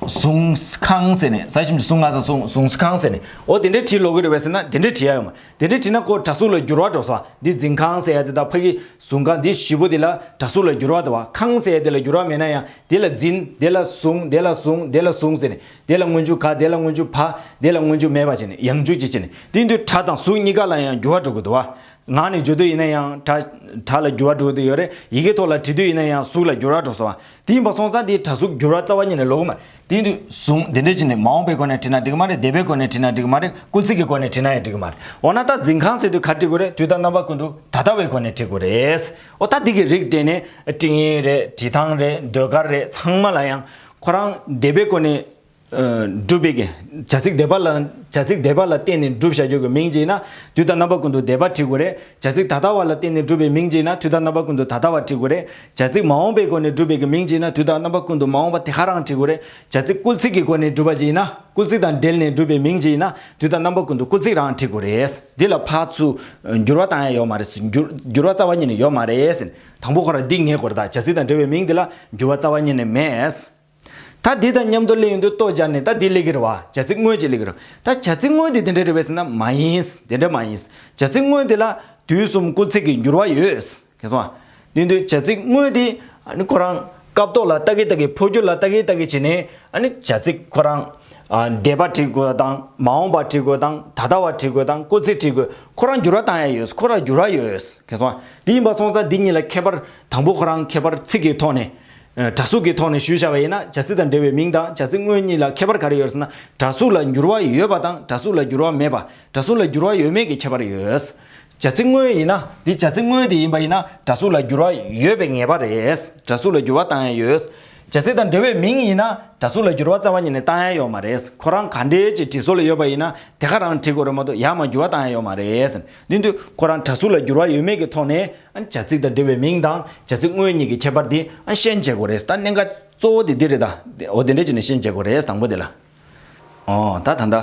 ཟུང་ཁང་ཟེར་ནས་ས་ཞབས་ཀྱུ་ཟུ་ང་ཟུང་ཟུང་ཁང་ཟེར་ནས་འོ་དེ་འདྲའི་བྲིས་ལོག་གི་རེད་པས་ཟེར་ན་དེ་འདྲའི་བྲིས་ཡ་ཡོད་མ་རེད། དེ་འདྲའི་བྲིས་ན་ཁོ་སྒྲ་གཟུགས་ལ་འགྱུར་བ་འགྲོ་སོང་། འདི་འཛིན་ཁང་ཟེར་ཡ་དེ་དང་ཕ་གི་ཟུང་ཁང་འདི་བཞི་པོ་དེ་ལ་སྒྲ་གཟུགས་ལ་འགྱུར་བ་འདུག་བ། ཁང་ཟེར་ཡ་དེ་ལ་འགྱུར་བ་མེད་ན་ཡང་དེ་ལ་འཛིན་དེ་ལ་ཟུང་དེ་ལ་ཟུང་དེ་ལ་ཟུང་ཟེར་ནས་ དེ་ལ་སྔོན་འཇུག་ག་དེ་ལ་སྔོན་འཇུག་བ། དེ་ལ་སྔོན་འཇུག་མེ་བ་བྱས་ནས་ཡང་འཇུག་ཅིག་བྱས་ནས། དེ་དུས་སྒྲ་དང་གཟུགས་གཉིས་ཀ་ལ་ཡང་འགྱུར་བ་འགྲོ་གི་འདུག་བ། ངག་ནས་བརྗོད་དུས་ཡིན་ན་ཡང་སྒྲ་སྒྲ་ལ་འགྱུར་བ་འགྲོ་གི་ཡོད་རེད། ཡི་གེ་ཐོག་ལ་བྲིས་དུས་ཡིན་ན་ཡང་གཟུགས་ལ་འགྱུར་བ་འགྲོ་སོང་བ། དེ་ཡིན་པ་སོང་ཙང་དེའི་སྒྲ་གཟུགས་འགྱུར་བ་རྩ་བ་ཉིད་ནས་ལོག་གི་མ་རེད། དེ་ཡིན་དུས་གཟུགས་འདི་འདྲ་བྱས་ནས་མ་འོངས་པའི་སྒོ་ནས་བྲིས་ན་འགྲིག་གི་མ་རེད། འདས་པའི་སྒོ་ནས་བྲིས་ན་འགྲིག་གི་མ་རེད། སྐུལ་ཚིག་གི་སྒོ་ནས་བྲིས་ན་ཡང་འགྲིག་གི་མ་རེད། འོ་ན་ད་འཛིན་ཁང་ཟེར་དུས་ག་རེ་བྲིས་དགོས་རེད། དུས་དང་རྣམ་པ་ཀུན་ཏུ་ད་ལྟ་བའི་སྒོ་ནས་བྲིས་དགོས་རེད། འོ་ད་འདི་གི་རིགས་བྲིས་ནས་ཀྲིང་ཡིན་རེད། བྲིས་ཐང་རེད། ཟློས་གར་རེད། ཚང་མ་ལ་ཡང་ཁོ་རང་འདས་པའི་སྒོ་ནས་སྒྲུབ་པའི་གི་བྱ་ཚིག་འདས་པ་ལ་བྱ་ཚིག་འདས་པ་ལ་བརྟེན་ནས་སྒྲུབ་བྱ་རྒྱུ་གི་མིང་ཅིག་ཡིན་ན་དུས་དང་རྣམ་པ་ཀུན་ཏུ་འདས་པ་བྲིས་དགོས་རེད། བྱ་ཚིག་ད་ལྟ་བ་ལ་བརྟེན་ནས་སྒྲུབ་པའི་མིང་ཅིག་ཡིན་ན་དུས་དང་རྣམ་པ་ཀུན་ཏུ་ད་ལྟ་བ་བྲིས་དགོས་རེད། བྱ་ཚིག་མ་འོངས་པའི་སྒོ་ནས་སྒྲུབ་པའི་གི་མིང་ཅིག་ཡིན་ན་དུས་དང་རྣམ་པ་ཀུན་ཏུ་མ་འོངས་པ་དེ་ག་རང་བྲིས་དགོས་རེད། བྱ་ཚིག་སྐུལ་ཚིག་གི་སྒོ་ནས་སྒྲུབ་པ་ཅིག་ཡིན་ན་སྐུལ་ཚིག་དང་འབྲེལ་ནས་སྒྲུབ་པའི་མིང་ཅིག་ཡིན་ན་དུས་དང་རྣམ་པ་ཀུན་ཏུ་སྐུལ་ཚིག་རང་བྲིས་དགོས་རེད། འདི་ལ་ཕར་ཚུར་འགྱུར་བ་བཏང་ཡ་ཡོད་མ་རེད། འགྱུར་འགྱུར་བ་རྩ་བ་ཉིད་ནས་ཡོད་མ་རེད། དང་པོ་ཁོ་རང་འདི་ངེས་དགོས་རེད། ད་བྱ་ཚིག་དང་འབྲེལ་བའི་མིང་འདི་ལ་འགྱུར་བ་རྩ་བ་ཉིད་ནས་མེད། ད་འདི་དང་མཉམ་དུ་སླེབས་ཡོང་དུས་ལྟོ་སྦྱར་ནས་ད་འདི་སླེབས་ཀྱི་རེད་བ། བྱ་ཚིག་དངོས་ཅིག་སླེབས་ཀྱི་རེད། ད་བྱ་ཚིག་དངོས་འདི་དེ་འདྲ་རེད་པས་ཟེར་ན་མ་ཡིན། དེ་འདྲ་མ་ཡིན། བྱ་ཚིག་དངོས་འདི་ལ་དུས་གསུམ་སྐུལ་ཚིག་གི་འགྱུར་བ་ཡོད། མཁྱེན་སོང་ཨ། དེ་དུས་བྱ་ཚིག་དངོས་འདི་ཨ་ནི་ཁོ་རང་སྐབས་ཐོག་ལ་ལྟ་གི་ལྟ་གི་འཕོ་འགྱུར་ལ་ལྟ་གི་ལྟ་གི་བྱས་ནས་ཨ་ནི་བྱ་ཚིག་ཁོ་རང་ཨ་འདས་པ་བྲིས་དགོས་དང་མ་འོངས་པ་བྲིས་དགོས་དང་ད་ལྟ་བ་བྲིས་དགོས་དང་སྐུལ་ཚིག་བྲིས་དགོས། ཁོ་རང་འགྱུར་བ་བཏང་ཡ་ཡོད། ཁོ་རང་འགྱུར་བ་ཡོད། མཁྱེན་སོང་ཨ། དེ་ཡིན་པ་སོང་ཙང་འདི་གཉིས་ལ་ཁྱད་པར་དང་པོ་ཁོ་རང་ཁྱད་པར་ཚིག་གི་ཐོག་ནས། ཨ་སྒྲ་གཟུགས་ཀྱི་ཐོག་ནས་ཞུས་བཞག་པ་ཡིན་ན་བྱ་ཚིག་དང་འབྲེལ་བའི་མིང་དང་བྱ་ཚིག་དངོས་གཉིས་ལ་ཁྱད་པར་ག་རེ་ཡོད་ཟེར་ན། སྒྲ་གཟུགས་ལ་འགྱུར་བ་ཡོད་པ་དང་སྒྲ་གཟུགས་ལ་འགྱུར་བ་མེད་པ། སྒྲ་གཟུགས་ལ་འགྱུར་བ་ཡོད་མེད་ཀྱི་ཁྱད་པར་ཡོད། བྱ་ཚིག་དངོས་ཡིན་ན་འདི་བྱ་ཚིག་དངོས་དེ་ཡིན་པ་ཡིན་ན་སྒྲ་གཟུགས་ལ་འགྱུར་བ་ཡོད་པའི་ངེས་པ་རེད། སྒྲ་གཟུགས་ལ་འགྱུར་བ་བཏང་ཡ་ཡོད། བྱ་ཚིག་དང་འབྲེལ་བའི་མིང་ཡིན་ན་སྒྲ་གཟུགས་ལ་འགྱུར་བ་རྩ་བ་ཉིད་ནས་བཏང་ཡ་ཡོད་མ་རེད། ཁོ་རང་ག་འདྲའི་ཅིག་བྲིས་སྲོལ་ལ་ཡོད་པ་ཡིན་ན་དེ་ག་རང་བྲིས་དགོས་རེད་མ་གཏོགས་ཡར་མར་འགྱུར་བ་བཏང་ཡ་ཡོད་མ་རེད། འདི་དུས་ཁོ་རང་སྒྲ་གཟུགས་ལ་འགྱུར་བ་ཡོད་མེད་ཀྱི་ཐོག་ནས་ཨ་བྱ་ཚིག་དང་འབྲེལ་བའི་མིང་དང་བྱ་ཚིག་དངོས་གཉིས་ཀྱི་ཁྱད་པར་འདི་ཨ་ཤན་འབྱེད་དགོས་རེད། ད་གནད་འགག་གཙོ་བོ་དེ་འདི་རེད། ད་འོ་དེ་འདྲ་བྱས་ནས་ཤན་འབྱེད་དགོས་རེད། དང་པོ་དེ་ལ། ཨོ་ད་ད་ལྟ་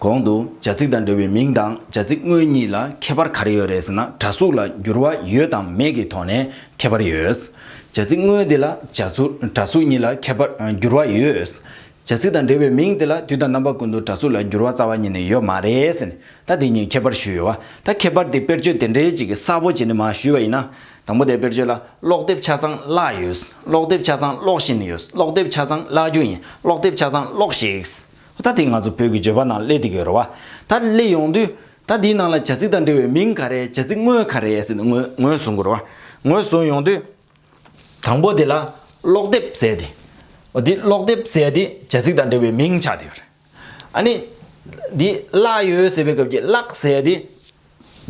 གོང་དུ་བྱ་ཚིག་དང་འབྲེལ་བའི་མིང་དང་བྱ་ཚིག་དངོས་གཉིས་ལ་ཁྱད་པར་ག་རེ་ཡོད་རེད་ཟེར་ན། སྒྲ་གཟུགས་ལ་འགྱུར་བ་ཡོད་དང་མེད་ཀྱི་ཐོག་ནས་ཁྱད་པར་ཡོད། བྱ་ཚིག་དངོས་དེ་ལ་བྱ་ཚིག་སྒྲ་གཟུགས་གཉིས་ལ་ཁྱད་པར་འགྱུར་བ་ཡོད། བྱ་ཚིག་དང་འབྲེལ་བའི་མིང་དེ་ལ་དུས་དང་རྣམ་པ་ཀུན་ཏུ་སྒྲ་གཟུགས་ལ་འགྱུར་བ་རྩ་བ་ཉིད་ནས་ཡོད་མ་རེད་ཟེར་ནས་ད་དེ་གཉིས་ཁྱད་པར་ཞུས་ཡོད་པ། ད་ཁྱད་པར་དེ་དཔེར་བརྗོད་དེ་འདྲའི་ཅིག་གི་གསལ་པོ་བྱས་ནས་མར་ཞུས་པ་ཡིན་ན། དང་པོ་དེ་དཔེར་བརྗོད་ལ་ཀློག་དེབ་ཆ་ཚང་བཀླགས་ཡོད། ཀློག་དེབ་ཆ་ཚང་ཀློག་བཞིན་ཡོད། ཀློག་དེབ་ཆ་ཚང་བཀླག་རྒྱུ་ཡིན། ཀློག་དེབ་ཆ་ཚང་ཀློག་ཤིག་ད་དེ་ང་ཚོ་བོད་ཀྱི་བརྗོད་པ་ནང་སླེབས་བསྡད་ཀྱི་ཡོད་རེད་བ། ད་སླེབས་ཡོང་དུས་ད་འདིའི་ནང་ལ་བྱ་ཚིག་དང་འབྲེལ་བའི་མིང་ག་རེ། བྱ་ཚིག་དངོས་ག་རེ་ཟེར་ནས་ངོས་ངོས་བཟུང་དགོས་རེད་བ། ངོས་བཟུང་ཡོང་དུས། དང་པོ་དེ་ལ་ཀློག་དེབ་ཟེར་ཏེ། འོ་འདི་ཀློག་དེབ་ཟེར་ཏེ་བྱ་ཚིག་དང་འབྲེལ་བའི་མིང་ཆགས་བསྡད་ཡོད་རེད། ཨ་ནི། འདི་བཀླགས་ཡོད་ཟེར་བའི་སྐབས་ཀྱི་བཀླགས་ཟེར་ཏེ་བྱ་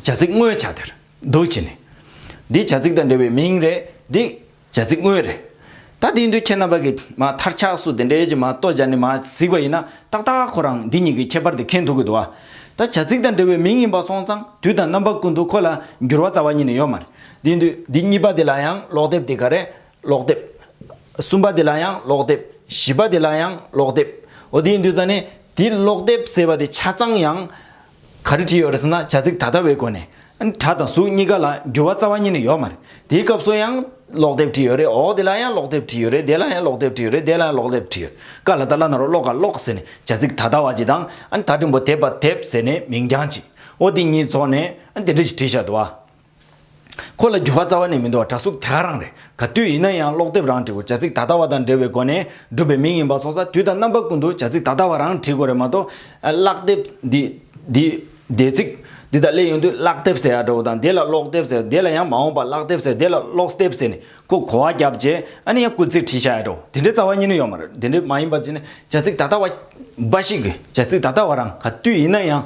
ཚིག་དངོས་ཆགས་བསྡད་ཡོད་རེད། འདུག་བྱས་ནས། འདི་བྱ་ཚིག་དང་འབྲེལ་བའི་མིང་རེད། འདི་བྱ་ཚིག་དངོས་རེད། ད་དེ་ཡིན་དུས་ཁྱེད་རྣམ་པ་གིས་མར་མཐར་ཆགས་སུ་དེ་འདྲའི་ཅིག་མར་ལྟོ་སྦྱར་ནས་མར་གཟིགས་པ་ཡིན་ན་ཏག་ཏག་ཁོ་རང་འདི་གཉིས་ཀྱི་ཁྱད་པར་དེ་མཁྱེན་ཐུབ་ཀྱི་འདུག་བ། ད་བྱ་ཚིག་དང་འབྲེལ་བའི་མིང་ཡིན་པ་སོང་ཙང་དུས་དང་རྣམ་པ་ཀུན་ཏུ་ཁོ་ལ་འགྱུར་བ་རྩ་བ་ཉིད་ནས་ཡོད་མ་རེད། དེ་ཡིན་དུས་འདི་གཉིས་པ་དེ་ལ་ཡང་ཀློག་དེབ་དེ་ག་རེ། ཀློག་དེབ། གསུམ་པ་དེ་ལ་ཡང་ཀློག་དེབ། བཞི་པ་དེ་ལ་ཡང་ཀློག་དེབ། འོ་དེ་ཡིན་དུས་ཙང་ནས་དེ་ཀློག་དེབ་ཟེར་བ་དེ་ཆ་ཚང་ཡང་ག་རེ་བྲིས་ཡོད་རེད་ཟེར་ན་བྱ་ཚིག་ད་ལྟ་བའི་སྒོ་ནས་ཨ་ནི་སྒྲ་དང་གཟུགས་གཉིས་ཀ་ལ་འགྱུར་བ་རྩ་བ་ཉིད་ནས་ཡོད་མ་རེད། དེའི་སྐབས་སུ་ཡང་ཀློག་དེབ་བྲིས་ཡོད་རེད། འོ་དེ་ལ་ཡང་ཀློག་དེབ་བྲིས་ཡོད་རེད། དེ་ལ་ཡང་ཀློག་དེབ་བྲིས་ཡོད་རེད། དེ་ལ་ཡང་ཀློག་དེབ་བྲིས་ཡོད། ཀ་ལ་ཏ་བླ་ན་རོ་ཀློ་ག་ཀློག་ཟེར་ནས་བྱ་ཚིག་ད་ལྟ་བ་ཅིག་དང་ཨ་ནི་ད་འགྲེང་བུ་དེབ་པ་དེབ་ཟེར་ནས་མིང་རྐྱང་ཅིག་འོ་དེ་གཉིས་རྫོགས་ནས་ཨ་ནི་དེ་འདྲ་ཞིག་བྲིས་བཞག་འདུག་བ། ཁོ་ལ་འགྱུར་བ་རྩ་བ་ནས་མི་འདུག་བ། སྒྲ་གཟུགས་དེ་ག་རང་རེད། ག་དུས་ཡིན་ན་ཡང་ཀློག་དེབ་རང་བྲིས་དགོས། བྱ་ཚིག་ད་ལྟ་བ་དང་འབྲེལ་བའི་སྒོ་ནས་གྲུབ་པའི་མིང་ཡིན་པ་སོང་ཙང་དུས་དང་རྣམ་པ་ཀུན་ཏུ་བྱ་ཚིག་ད་ལྟ་བ་རང་བྲིས་དགོས་རེད་མ་གཏོགས། ཀླག་དེབ་འདི་འདི་འདས་ཚིག་འདི་དང་སླེབས་ཡོང་དུས་ཀླག་དེབ་ཟེར་ཡ་འདྲ་བོ་དང་དེ་ལ་ཀློག་དེབ་ཟེར། དེ་ལ་ཡང་མ་འོངས་པ་ཀླག་དེབ་ཟེར། དེ་ལ་ཀློག་དེབ་ཟེར་ནས་ཁོ་གོ་བ་བརྒྱབ་རྗེས་ཨ་ནི་ཡང་སྐུལ་ཚིག་བྲིས་བཞག་ཡ་འདྲ་བོ་དེ་འདྲའི་རྩ་བ་ཉིད་ནས་ཡོད་མ་རེད། དེ་འདྲའི་མ་ཡིན་པ་བྱས་ནས་བྱ་ཚིག་ད་ལྟ་བ་འབའ་ཞིག་གི་བྱ་ཚིག་ད་ལྟ་བ་རང་ག་དུས་ཡིན་ན་ཡང་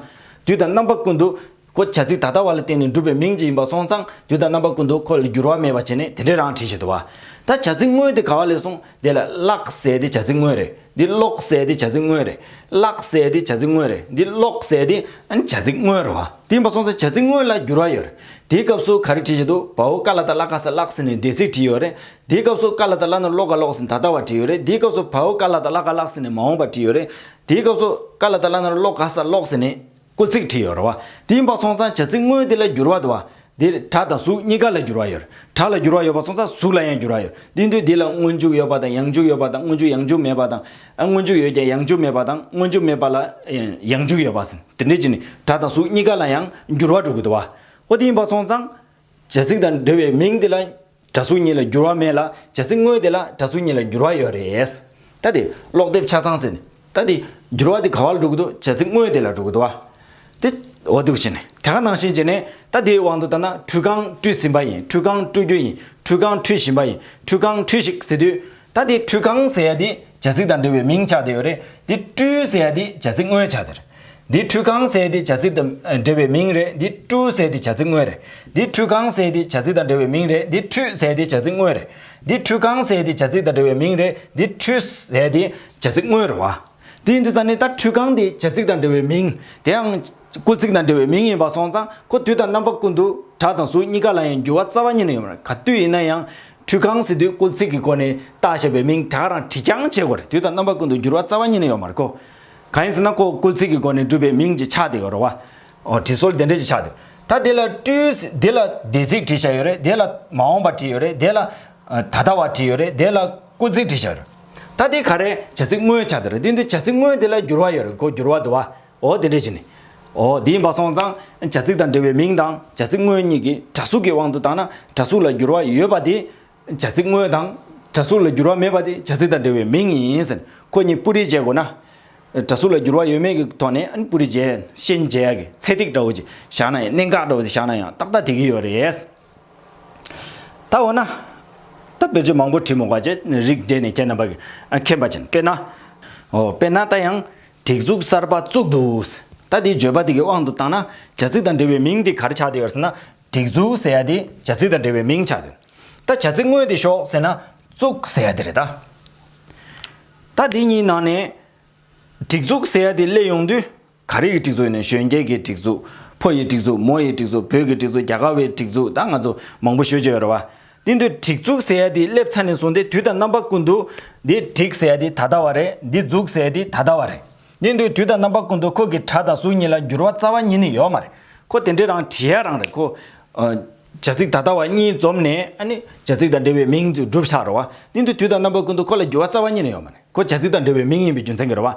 དུས་དང་རྣམ་པ་ཀུན་ཏུ། ཁོ་བྱ་ཚིག་ད་ལྟ་བ་ལ་བརྟེན་ནས་གྲུབ་པའི་མིང་ཅིག་ཡིན་པ་སོང་ཙང་དུས་དང་རྣམ་པ་ཀུན་ཏུ་ཁོ་ལ་འགྱུར་བ་མེད་པ་བྱས་ནས་དེ་འདྲའི་རང་བྲིས་བཞག་འདུག་བ། ད་བྱ་ཚིག་དངོས་དེ་ག་བ་ལས་སོང་། དེ་ལ་ཀླག་ཟེར་དེ་བྱ་ཚིག་དངོས་རེད། འདི་ཀློག་ཟེར་དེ་བྱ་ཚིག་དངོས་རེད། བཀླགས་ཟེར་དེ་བྱ་ཚིག་དངོས་རེད། འདི་ཀློག་ཟེར་དེ་ཨ་ནི་བྱ་ཚིག་དངོས་རེད་བ། དེ་ཡིན་པ་སོང་ཙང་བྱ་ཚིག་དངོས་ལ་འགྱུར་བ་ཡོད་རེད། དེའི་སྐབས་སུ་ག་རེ་བྲིས་བཞག་འདུག་བའོ་ཀ་ལ་ཏ་བླ་ག་ས་ཀླག་ཟེར་ནས་འདས་ཚིག་བྲིས་ཡོད་རེད། དེའི་སྐབས་སུ་ཀ་ལ་ཏ་བླ་ན་རོ་ཀློ་ག་ཀློག་ཟེར་ནས་ད་ལྟ་བ་བྲིས་ཡོད་རེད། དེའི་སྐབས་སུ་བའོ་ཀ་ལ་ཏ་བླ་ག་ཀླག་ཟེར་ནས་མ་འོངས་པ་བྲིས་ཡོད་རེད། དེའི་སྐབས་སུ་ཀ་ལ་ཏ་བླ་ན་རོ་ཀློ་ག་ས་ཀློག་ཟེར་ནས། སྐུལ་ཚིག་བྲིས་ཡོད་རེད་བ། དེ་ཡིན་པ་སོང་ཙང་བྱ་ཚིག་དངོས་དེ་ལ་འགྱུར་བ་འདུག་བ། དེ་སྒྲ་དང་གཟུགས་གཉིས་ཀ་ལ་འགྱུར་བ་ཡོད་རེད། སྒྲ་ལ་འགྱུར་བ་ཡོད་པ་སོང་ཙང་གཟུགས་ལ་ཡང་འགྱུར་བ་ཡོད་རེད། དེ་དུས་དེ་ལ་སྔོན་འཇུག་ཡོད་པ་དང་ཡང་འཇུག་ཡོད་པ་དང་སྔོན་འཇུག་ཡང་འཇུག་མེད་པ་དང་། ཨ་སྔོན་འཇུག་ཡོད་ཀྱང་ཡང་འཇུག་མེད་པ་དང་སྔོན་འཇུག་མེད་པ་ལ་ཡང་འཇུག་ཡོད་པ་ཟེར་དེ་འདྲ་བྱས་ནས་སྒྲ་དང་གཟུགས་གཉིས་ཀ་ལ་ཡང་འགྱུར་བ་འགྲོ་གི་འདུག་བ། འོ་དེ་ཡིན་པ་སོང་ཙང་། བྱ་ཚིག་དང་འབྲེལ་བའི་མིང་དེ་ལ། སྒྲ་གཟུགས་གཉིས་ལ་འགྱུར་བ་མེད་ལ་བྱ་ཚིག་དངོས་དེ་ལ་སྒྲ་གཟུགས་གཉིས་ལ་འགྱུར་བ་ཡོད་རེད། ད་དེ་ཀློག་དེབ་ཆ་ཚང་ཟེར་ནས། ད་དེ་འགྱུར་བ་དེ་ག་བ་ལ་འགྲོ་གི་འདུག་བྱ་ཚིག་དངོས་དེ་ལ་འགྲོ་གི་འདུག་བ། དེ་འོ་འདུག་བྱས་ནས་དེ་ག་ནང་བཞིན་བྱས་ནས་ད་དེའི་དབང་དུ་བཏང་ན་ཁྲུས་ཁང་བཀྲུས་ཟིན་པ་ཡིན། ཁྲུས་ཁང་བཀྲུ་རྒྱུ་ཡིན། ཁྲུས་ཁང་ཁྲུས་བཞིན་པ་ཡིན། ཁྲུས་ཁང་ཁྲུས་ཤིག་ཟེར་དུས། ད་དེ་ཁྲུས་ཁང་ཟེར་ཡ་དེ་བྱ་ཚིག་དང་འབྲེལ་བའི་མིང་ཆགས་བསྡད་ཡོད་རེད། དེ་བཀྲུས་ཟེར་ཡ་དེ་བྱ་ཚིག་དངོས་ཆགས་བསྡད་རེད། འདི་ཁྲུས་ཁང་ཟེར་ཡ་དེ་བྱ་ཚིག་དང་འབྲེལ་བའི་མིང་རེད། འདི་བཀྲུ་ཟེར་ཡ་དེ་བྱ་ཚིག་དངོས་རེད། འདི་ཁྲུས་ཁང་ཟེར་ཡ་དེ་བྱ་ཚིག་དང་འབྲེལ་བའི་མིང་རེད། འདི་ཁྲུས་ཟེར་ཡ་དེ་བྱ་ཚིག་དངོས་རེད། འདི་ཁྲུས་ཁང་ཟེར་ཡ་དེ་བྱ་ཚིག་དང་འབྲེལ་བའི་མིང་རེད། འདི་ཁྲུས་ཟེར་ཡ་དེ་བྱ་ཚིག་དངོས་རེད་བ། དེ་ཡིན་དུས་ཙང་ནི་ད་ཁྲུས་ཁང་དེ་བྱ་ཚིག་དང་འབྲེལ་བའི་མིང་། དེའང་སྐུལ་ཚིག་དང་འབྲེལ་བའི་མིང་ཡིན་པ་སོང་ཙང་ཁོ་དུས་དང་རྣམ་པ་ཀུན་ཏུ་སྒྲ་དང་གཟུགས་གཉིས་ཀ་ལ་ཡང་འགྱུར་བ་རྩ་བ་ཉིད་ནས་ཡོད་མ་རེད། ག་དུས་ཡིན་ན་ཡང་ཁྲུས་ཁང་ཟེར་དུས་སྐུལ་ཚིག་གི་སྒོ་ནས་བཏགས་བཞག་པའི་མིང་དེ་ག་རང་བྲིས་རྐྱང་བྱེད་དགོས་རེད། དུས་དང་རྣམ་པ་ཀུན་ཏུ་འགྱུར་བ་རྩ་བ་ཉིད་ནས་ཡོད་མ་རེད་ཁོ། གང་ཡིན་ཟེར་ན་ཁོ་སྐུལ་ཚིག་གི་སྒོ་ནས་གྲུབ་པའི་མིང་ཅིག་ཆགས་བསྡད་ཡོད་རེད་བ། འོ་དེ་སྲོལ་དེ་འདྲ་ཅིག་ཆགས་བསྡད་ཡོད། ད་དེ་ལ་བཀྲུས། དེ་ལ་འདས་ཚིག་བྲིས་བཞག་ཡོད་རེད། དེ་ལ་མ་འོངས་པ་བྲིས་ཡོད་རེད། དེ་ལ་ད་ལྟ་བ་བྲིས་ཡོད་རེད། དེ་ལ་སྐུལ་ཚིག་བྲིས་བཞག་ཡོད་རེད། ད་དེ་ག་རེ་བྱ་ཚིག་དངོས་ཆགས་བསྡད་རེད། དེ་འདི་བྱ་ཚིག་དངོས་དེ་ལ་འགྱུར་བ་ཡོད་རེད། ཁོ་འགྱུར་བ་འདུག་བ། འོ་དེ་འདྲ་ཅིག་ནི། འོ་དེ་ཡིན་པ་སོང་ཙང་བྱ་ཚིག་དང་འབྲེལ་བའི་མིང་དང་བྱ་ཚིག་དངོས་གཉིས་ཀྱི་སྒྲ་གཟུགས་ཀྱི་དབང་དུ་བཏང་ན་སྒྲ་གཟུགས་ལ་འགྱུར་བ་ཡོད་པ་དེ་བྱ་ཚིག་དངོས་དང་། སྒྲ་གཟུགས་ལ་འགྱུར་བ་མེད་པ་དེ་བྱ་ཚིག་དང་འབྲེལ་བའི་མིང་ཡིན་ཟེར། ཁོ་གཉིས་སྤུ་རིས་འབྱེད་དགོས་ན། སྒྲ་གཟུགས་ལ་འགྱུར་བ་ཡོད་མེད་ཀྱི་ཐོག་ནས་ཨ་ནི་སྤུ་རིས་འབྱེད། ཤན་འབྱེད་ཡ་གི་ཚད་ཐིག་འདྲ་བོ་ཅིག་བཞག་ན་ཡང་། གནད་འགག་འདྲ་བོ་ཅིག་བཞག་ན་ཡང་ཏག་ཏག་དེ་གི་ཡོད་རེད། ད་འོ་ན། ད་དཔེ་ཆ་མང་པོ་བྲིས་མི་དགོས་པ་བྱས། རིགས་འགྲེ་ནས་ཁྱེད་རྣམ་པ་གི་ཨ་མཁྱེན་པ་བྱས། དཔེར་ན། འོ་དཔེར་ན་ད་ཡང་། སྒྲིག་འཛུགས་གསར་པ་བཙུགས་འདུག་ད་འདིའི་བརྗོད་པ་འདི་གི་དབང་དུ་བཏང་ན་བྱ་ཚིག་དང་འབྲེལ་བའི་མིང་འདི་ག་རེ་ཆགས་བསྡད་ཡོད་ཟེར་ན། སྒྲིག་འཛུགས་ཟེར་ཡ་འདི་བྱ་ཚིག་དང་འབྲེལ་བའི་མིང་ཆགས་འདུག་ད་བྱ་ཚིག་དངོས་དེ་ཤོག་ཟེར་ན། བཙུགས་ཟེར་ཡ་འདི་རེད་ད། ད་འདི་གཉིས་ནང་ནས། སྒྲིག་འཛུགས་ཟེར་ཡ་འདི་སླེབས་ཡོང་དུས། ག་རེ་གི་སྒྲིག་འཛུགས་ཡིན་ནའི་གཞོན་སྐྱེས་ཀྱི་སྒྲིག་འཛུགས། ཕོ་ཡི་སྒྲིག་འཛུགས། མོ་ཡི་སྒྲིག་འཛུགས། བོད་ཀྱི་སྒྲིག་འཛུགས། རྒྱ་གར་བའི་སྒྲིག་འཛུགས། ད་ང་ཚོ་མང་པོ་ཞུ་བྱས་ཡོད་རེད་བ། དེ་དུས་སྒྲིག་འཛུགས་ཟེར་ཡ་དེ་སླེབས་ཚར་ནས་བཟུང་སྟེ་དུས་དང་རྣམ་པ་ཀུན་ཏུ། འདི་སྒྲིག་ཟེར་ཡ་དེ་ད་ལྟ་བ་རེད། འདི་འཛུགས་ཟེར་ཡ་དེ་ད་ལྟ་བ་རེད། དེ་དུས་དུས་དང་རྣམ་པ་ཀུན་ཏུ་ཁོ་གི་སྒྲ་དང་གཟུགས་གཉིས་ལ་འགྱུར་བ་རྩ་བ་ཉིད་ནས་ཡོད་མ་རེད། ཁོ་དེ་འདྲའི་རང་བྲིས་ཡ་རང་རེད་ཁོ། ཨ། བྱ་ཚིག་ད་ལྟ་བ་གཉིས་འཛོམས་ནས་ཨ་ནི་བྱ་ཚིག་དང་འབྲེལ་བའི་མིང་དེ་གྲུབ་ཆགས་རེད་བ། དེ་དུས་དུས་དང་རྣམ་པ་ཀུན་ཏུ་ཁོ་ལ་འགྱུར་བ་རྩ་བ་ཉིད་ནས་ཡོད་མ་རེད། ཁོ་བྱ་ཚིག་དང་འབྲེལ་བའི་མིང་ཡིན་པའི་རྒྱུ་མཚན་གྱིས་རེད་བ།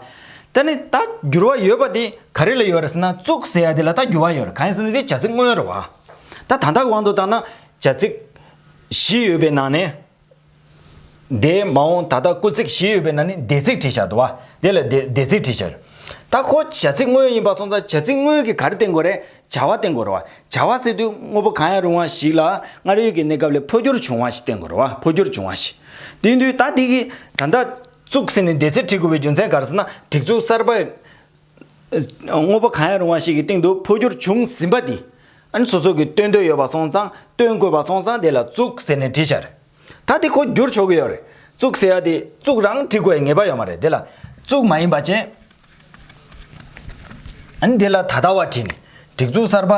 དེ་ནི་ད་འགྱུར་བ་ཡོད་པ་དེ་ག་རེ་ལ་ཡོད་རེད་ཟེར་ན། བཙུགས་ཟེར་ཡ་དེ་ལ་ད་འགྱུར་བ་ཡོད་རེད། གང་ཡིན་ཟེར་ན་དེ་བྱ་ཚིག་དངོས་རེད་བ། ད་ད་ལྟ་གི་དབང་དུ་བཏང་ན་བྱ་ཚིག་བཞི་ཡོད་པའི་ནང་ནས། འདས་མ་འོངས་ད་ལྟ་སྐུལ་ཚིག་བཞི་ཡོད་པའི་ནང་ནས་འདས་ཚིག་བྲིས་བཞག་འདུག་བ། དེ་ལ་འདས་འདས་ཚིག་བྲིས་བཞག་ད་ཁོ་བྱ་ཚིག་དངོས་ཡིན་པ་སོང་ཙང་བྱ་ཚིག་དངོས་ཀྱིས་ག་རེ་བསྟན་དགོས་རེད། བྱ་བ་བསྟན་དགོས་རེད་བ། བྱ་བ་ཟེར་དུས་དངོས་པོ་གང་ཡང་རུང་བ་ཞིག་ལ་སྔར་ཡོད་ཀྱི་གནས་སྐབས་ལས་འཕོ་འགྱུར་བྱུང་བ་ཞིག་བསྟན་དགོས་རེད་བ། འཕོ་འགྱུར་བྱུང་བ་ཞིག་དེ་ཡིན་དུས་ད་དེ་གི་ད་ལྟ་བཙུགས་ཟེར་ནས་འདས་ཚིག་བྲིས་དགོས་པའི་རྒྱུ་མཚན་ག་རེ་ཟེར་ན། སྒྲིག་འཛུགས་གསར་པ། དངོས་པོ་གང་ཡང་རུང་བ་ཞིག་གི་སྟེང་དུ་འཕོ་འགྱུར་བྱུང་ཟིན་པ་དེ། ཨ་ནི་སོ་སོ་གི་སྟོན་འདོད་ཡོད་པ་སོང་ཙང་། སྟོན་དགོས་པ་སོང་ཙང་དེ་ལ་བཙུགས་ཟེར་ནས་བྲིས་བཞག་རེད། ད་དེ་ཁོ་བསྒྱུར་ཆོག་གི་ཡོད་རེད། བཙུགས་ཟེར་ཡ་དེ་བཙུགས་རང་བྲིས་དགོས་པའི་ངེས་པ་ཡོད་མ་རེད། དེ་ལ་བཙུགས་མ་ཡིན་པ་བྱས། ཨ་ནི་དེ་ལ་ད་ལྟ་བ་བྲིས་ནས་སྒྲིག་འཛུགས་གསར་པ།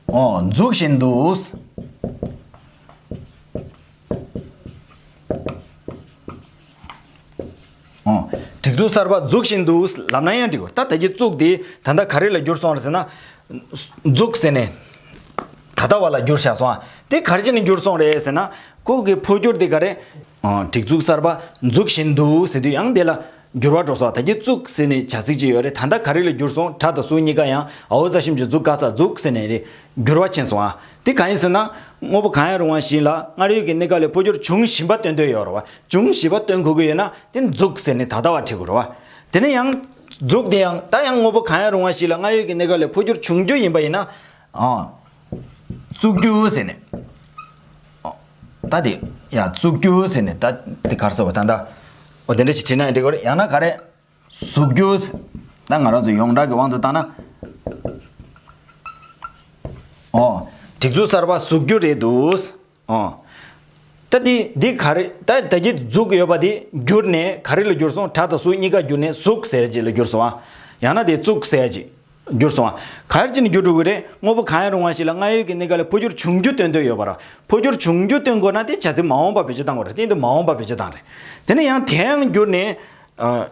ཨོ་འཛུགས་བཞིན་འདུག་ཨོ། སྒྲིག་འཛུགས་གསར་པ་འཛུགས་བཞིན་འདུག་ལབ་ན་ཡང་འགྲིག་གོ། ད་ད་གི་བཙུགས་དེ་ད་ལྟ་ག་རེ་ལ་བསྒྱུར་སོང་རེད་ཟེར་ན། འཛུགས་ཟེར་ནས་ད་ལྟ་བ་ལ་བསྒྱུར་བཞག་སོང་ཨ། དེ་ག་རེ་བྱས་ནས་བསྒྱུར་སོང་རེད་ཟེར་ན། ཁོ་གི་འཕོ་འགྱུར་དེ་ག་རེ། ཨོ། སྒྲིག་འཛུགས་གསར་པ་འཛུགས་བཞིན་འདུག་ཟེར་དུས་ཡང་དེ་ལ་འགྱུར་བ་འགྲོ་སོང་ཨ། ད་གི་བཙུགས་ཟེར་ནས་བྱ་ཚིག་ཅིག་ཡོད་རེད། ད་ལྟ་ག་རེ་ལ་བསྒྱུར་སོང་། སྒྲ་དང་གཟུགས་གཉིས་ཀ་ཡང་ཨའོ་ཙ་ཞབས་ཀྱུ་འཛུ་ག་ས་འཛུགས་ཟེར་ནས་དེ་འགྱུར་བ་ཕྱིན་སོང་ཨ། དེ་གང་ཡིན་ཟེར་ན། དངོས་པོ་གང་ཡང་རུང་བ་ཞིག་ལ་སྔར་ཡོད་ཀྱི་གནས་སྐབས་ལས་འཕོ་འགྱུར་བྱུང་བཞིན་པ་སྟོན་འདོད་ཡོད་རེད་བ། བྱུང་བཞིན་པ་སྟོན་དགོས་ཀྱི་ཡོད་ན་དེ་འཛུགས་ཟེར་ནས་ད་ལྟ་བ་བྲིས་དགོས་རེད་བ། དེ་ནས་ཡང་འཛུགས་དེ་ཡང་ད་ཡང་དངོས་པོ་གང་ཡང་རུང་བ་ཞིག་ལ་སྔར་ཡོད་ཀྱི་གནས་སྐབས་ལས་འཕོ་འགྱུར་བྱུང་རྒྱུ་ཡིན་པ་ཡིན་ན། ཨ། བཙུགས་རྒྱུ་ཟེར་ནས། ཨ། ད་དེ་ཡང་བཙུགས་རྒྱུ་ཟེར་ནས་ད་དེ་ག་རེ་ཟེར་བ་ད་ད། འོ་དེ་འདྲ་ཞིག་བྲིས་ན་ཡང་འགྲིག་གི་རེད། ཡང་ན་ག་རེ། བཟོ་རྒྱུ། ད་ང་རང་ཚོ་ཡོངས་གྲགས་ཀྱི་དབང་དུ་བཏང་ན། ཨོ། སྒྲིག་འཛུགས་གསར་པ་བཟོ་རྒྱུ་རེད་འདུག་ཨོ། ད་འདི་འདི་ག་རེ་ད་ད་གི་འཛུགས་ཡོད་པ་འདི་བསྒྱུར་ནས་ག་རེ་ལ་བསྒྱུར་སོང་། སྒྲ་དང་གཟུགས་གཉིས་ཀ་བསྒྱུར་ནས་གཟུགས་ཟེར་ཅིག་ལ་བསྒྱུར་སོང་ཨ། ཡང་ན་དེ་བཙུགས་ཟེར་ཅིག་བསྒྱུར་སོང་ཨ། ག་རེ་བྱས་ནས་བསྒྱུར་འགྲོ་གི་རེད། དངོས་པོ་གང་ཡང་རུང་བ་ཞིག་ལ་སྔར་ཡོད་ཀྱི་གནས་སྐབས་ལས་འཕོ་འགྱུར་བྱུང་རྒྱུ་སྟོན་འདོད་ཡོད་པ་རེད། འཕོ་འགྱུར་བྱུང་རྒྱུ་སྟོན་དགོས་ན་དེ་བྱ་ཚིག་མ་འོངས་པ་བེད་སྤྱོད་བཏང་དགོས་རེད། དེ་འདི་མ་འོངས་པ་བེད་སྤྱོད་བཏང་རེད། དེ་ནས་ཡང་དེ་ཡང་བསྒྱུར་ནས། ཨ།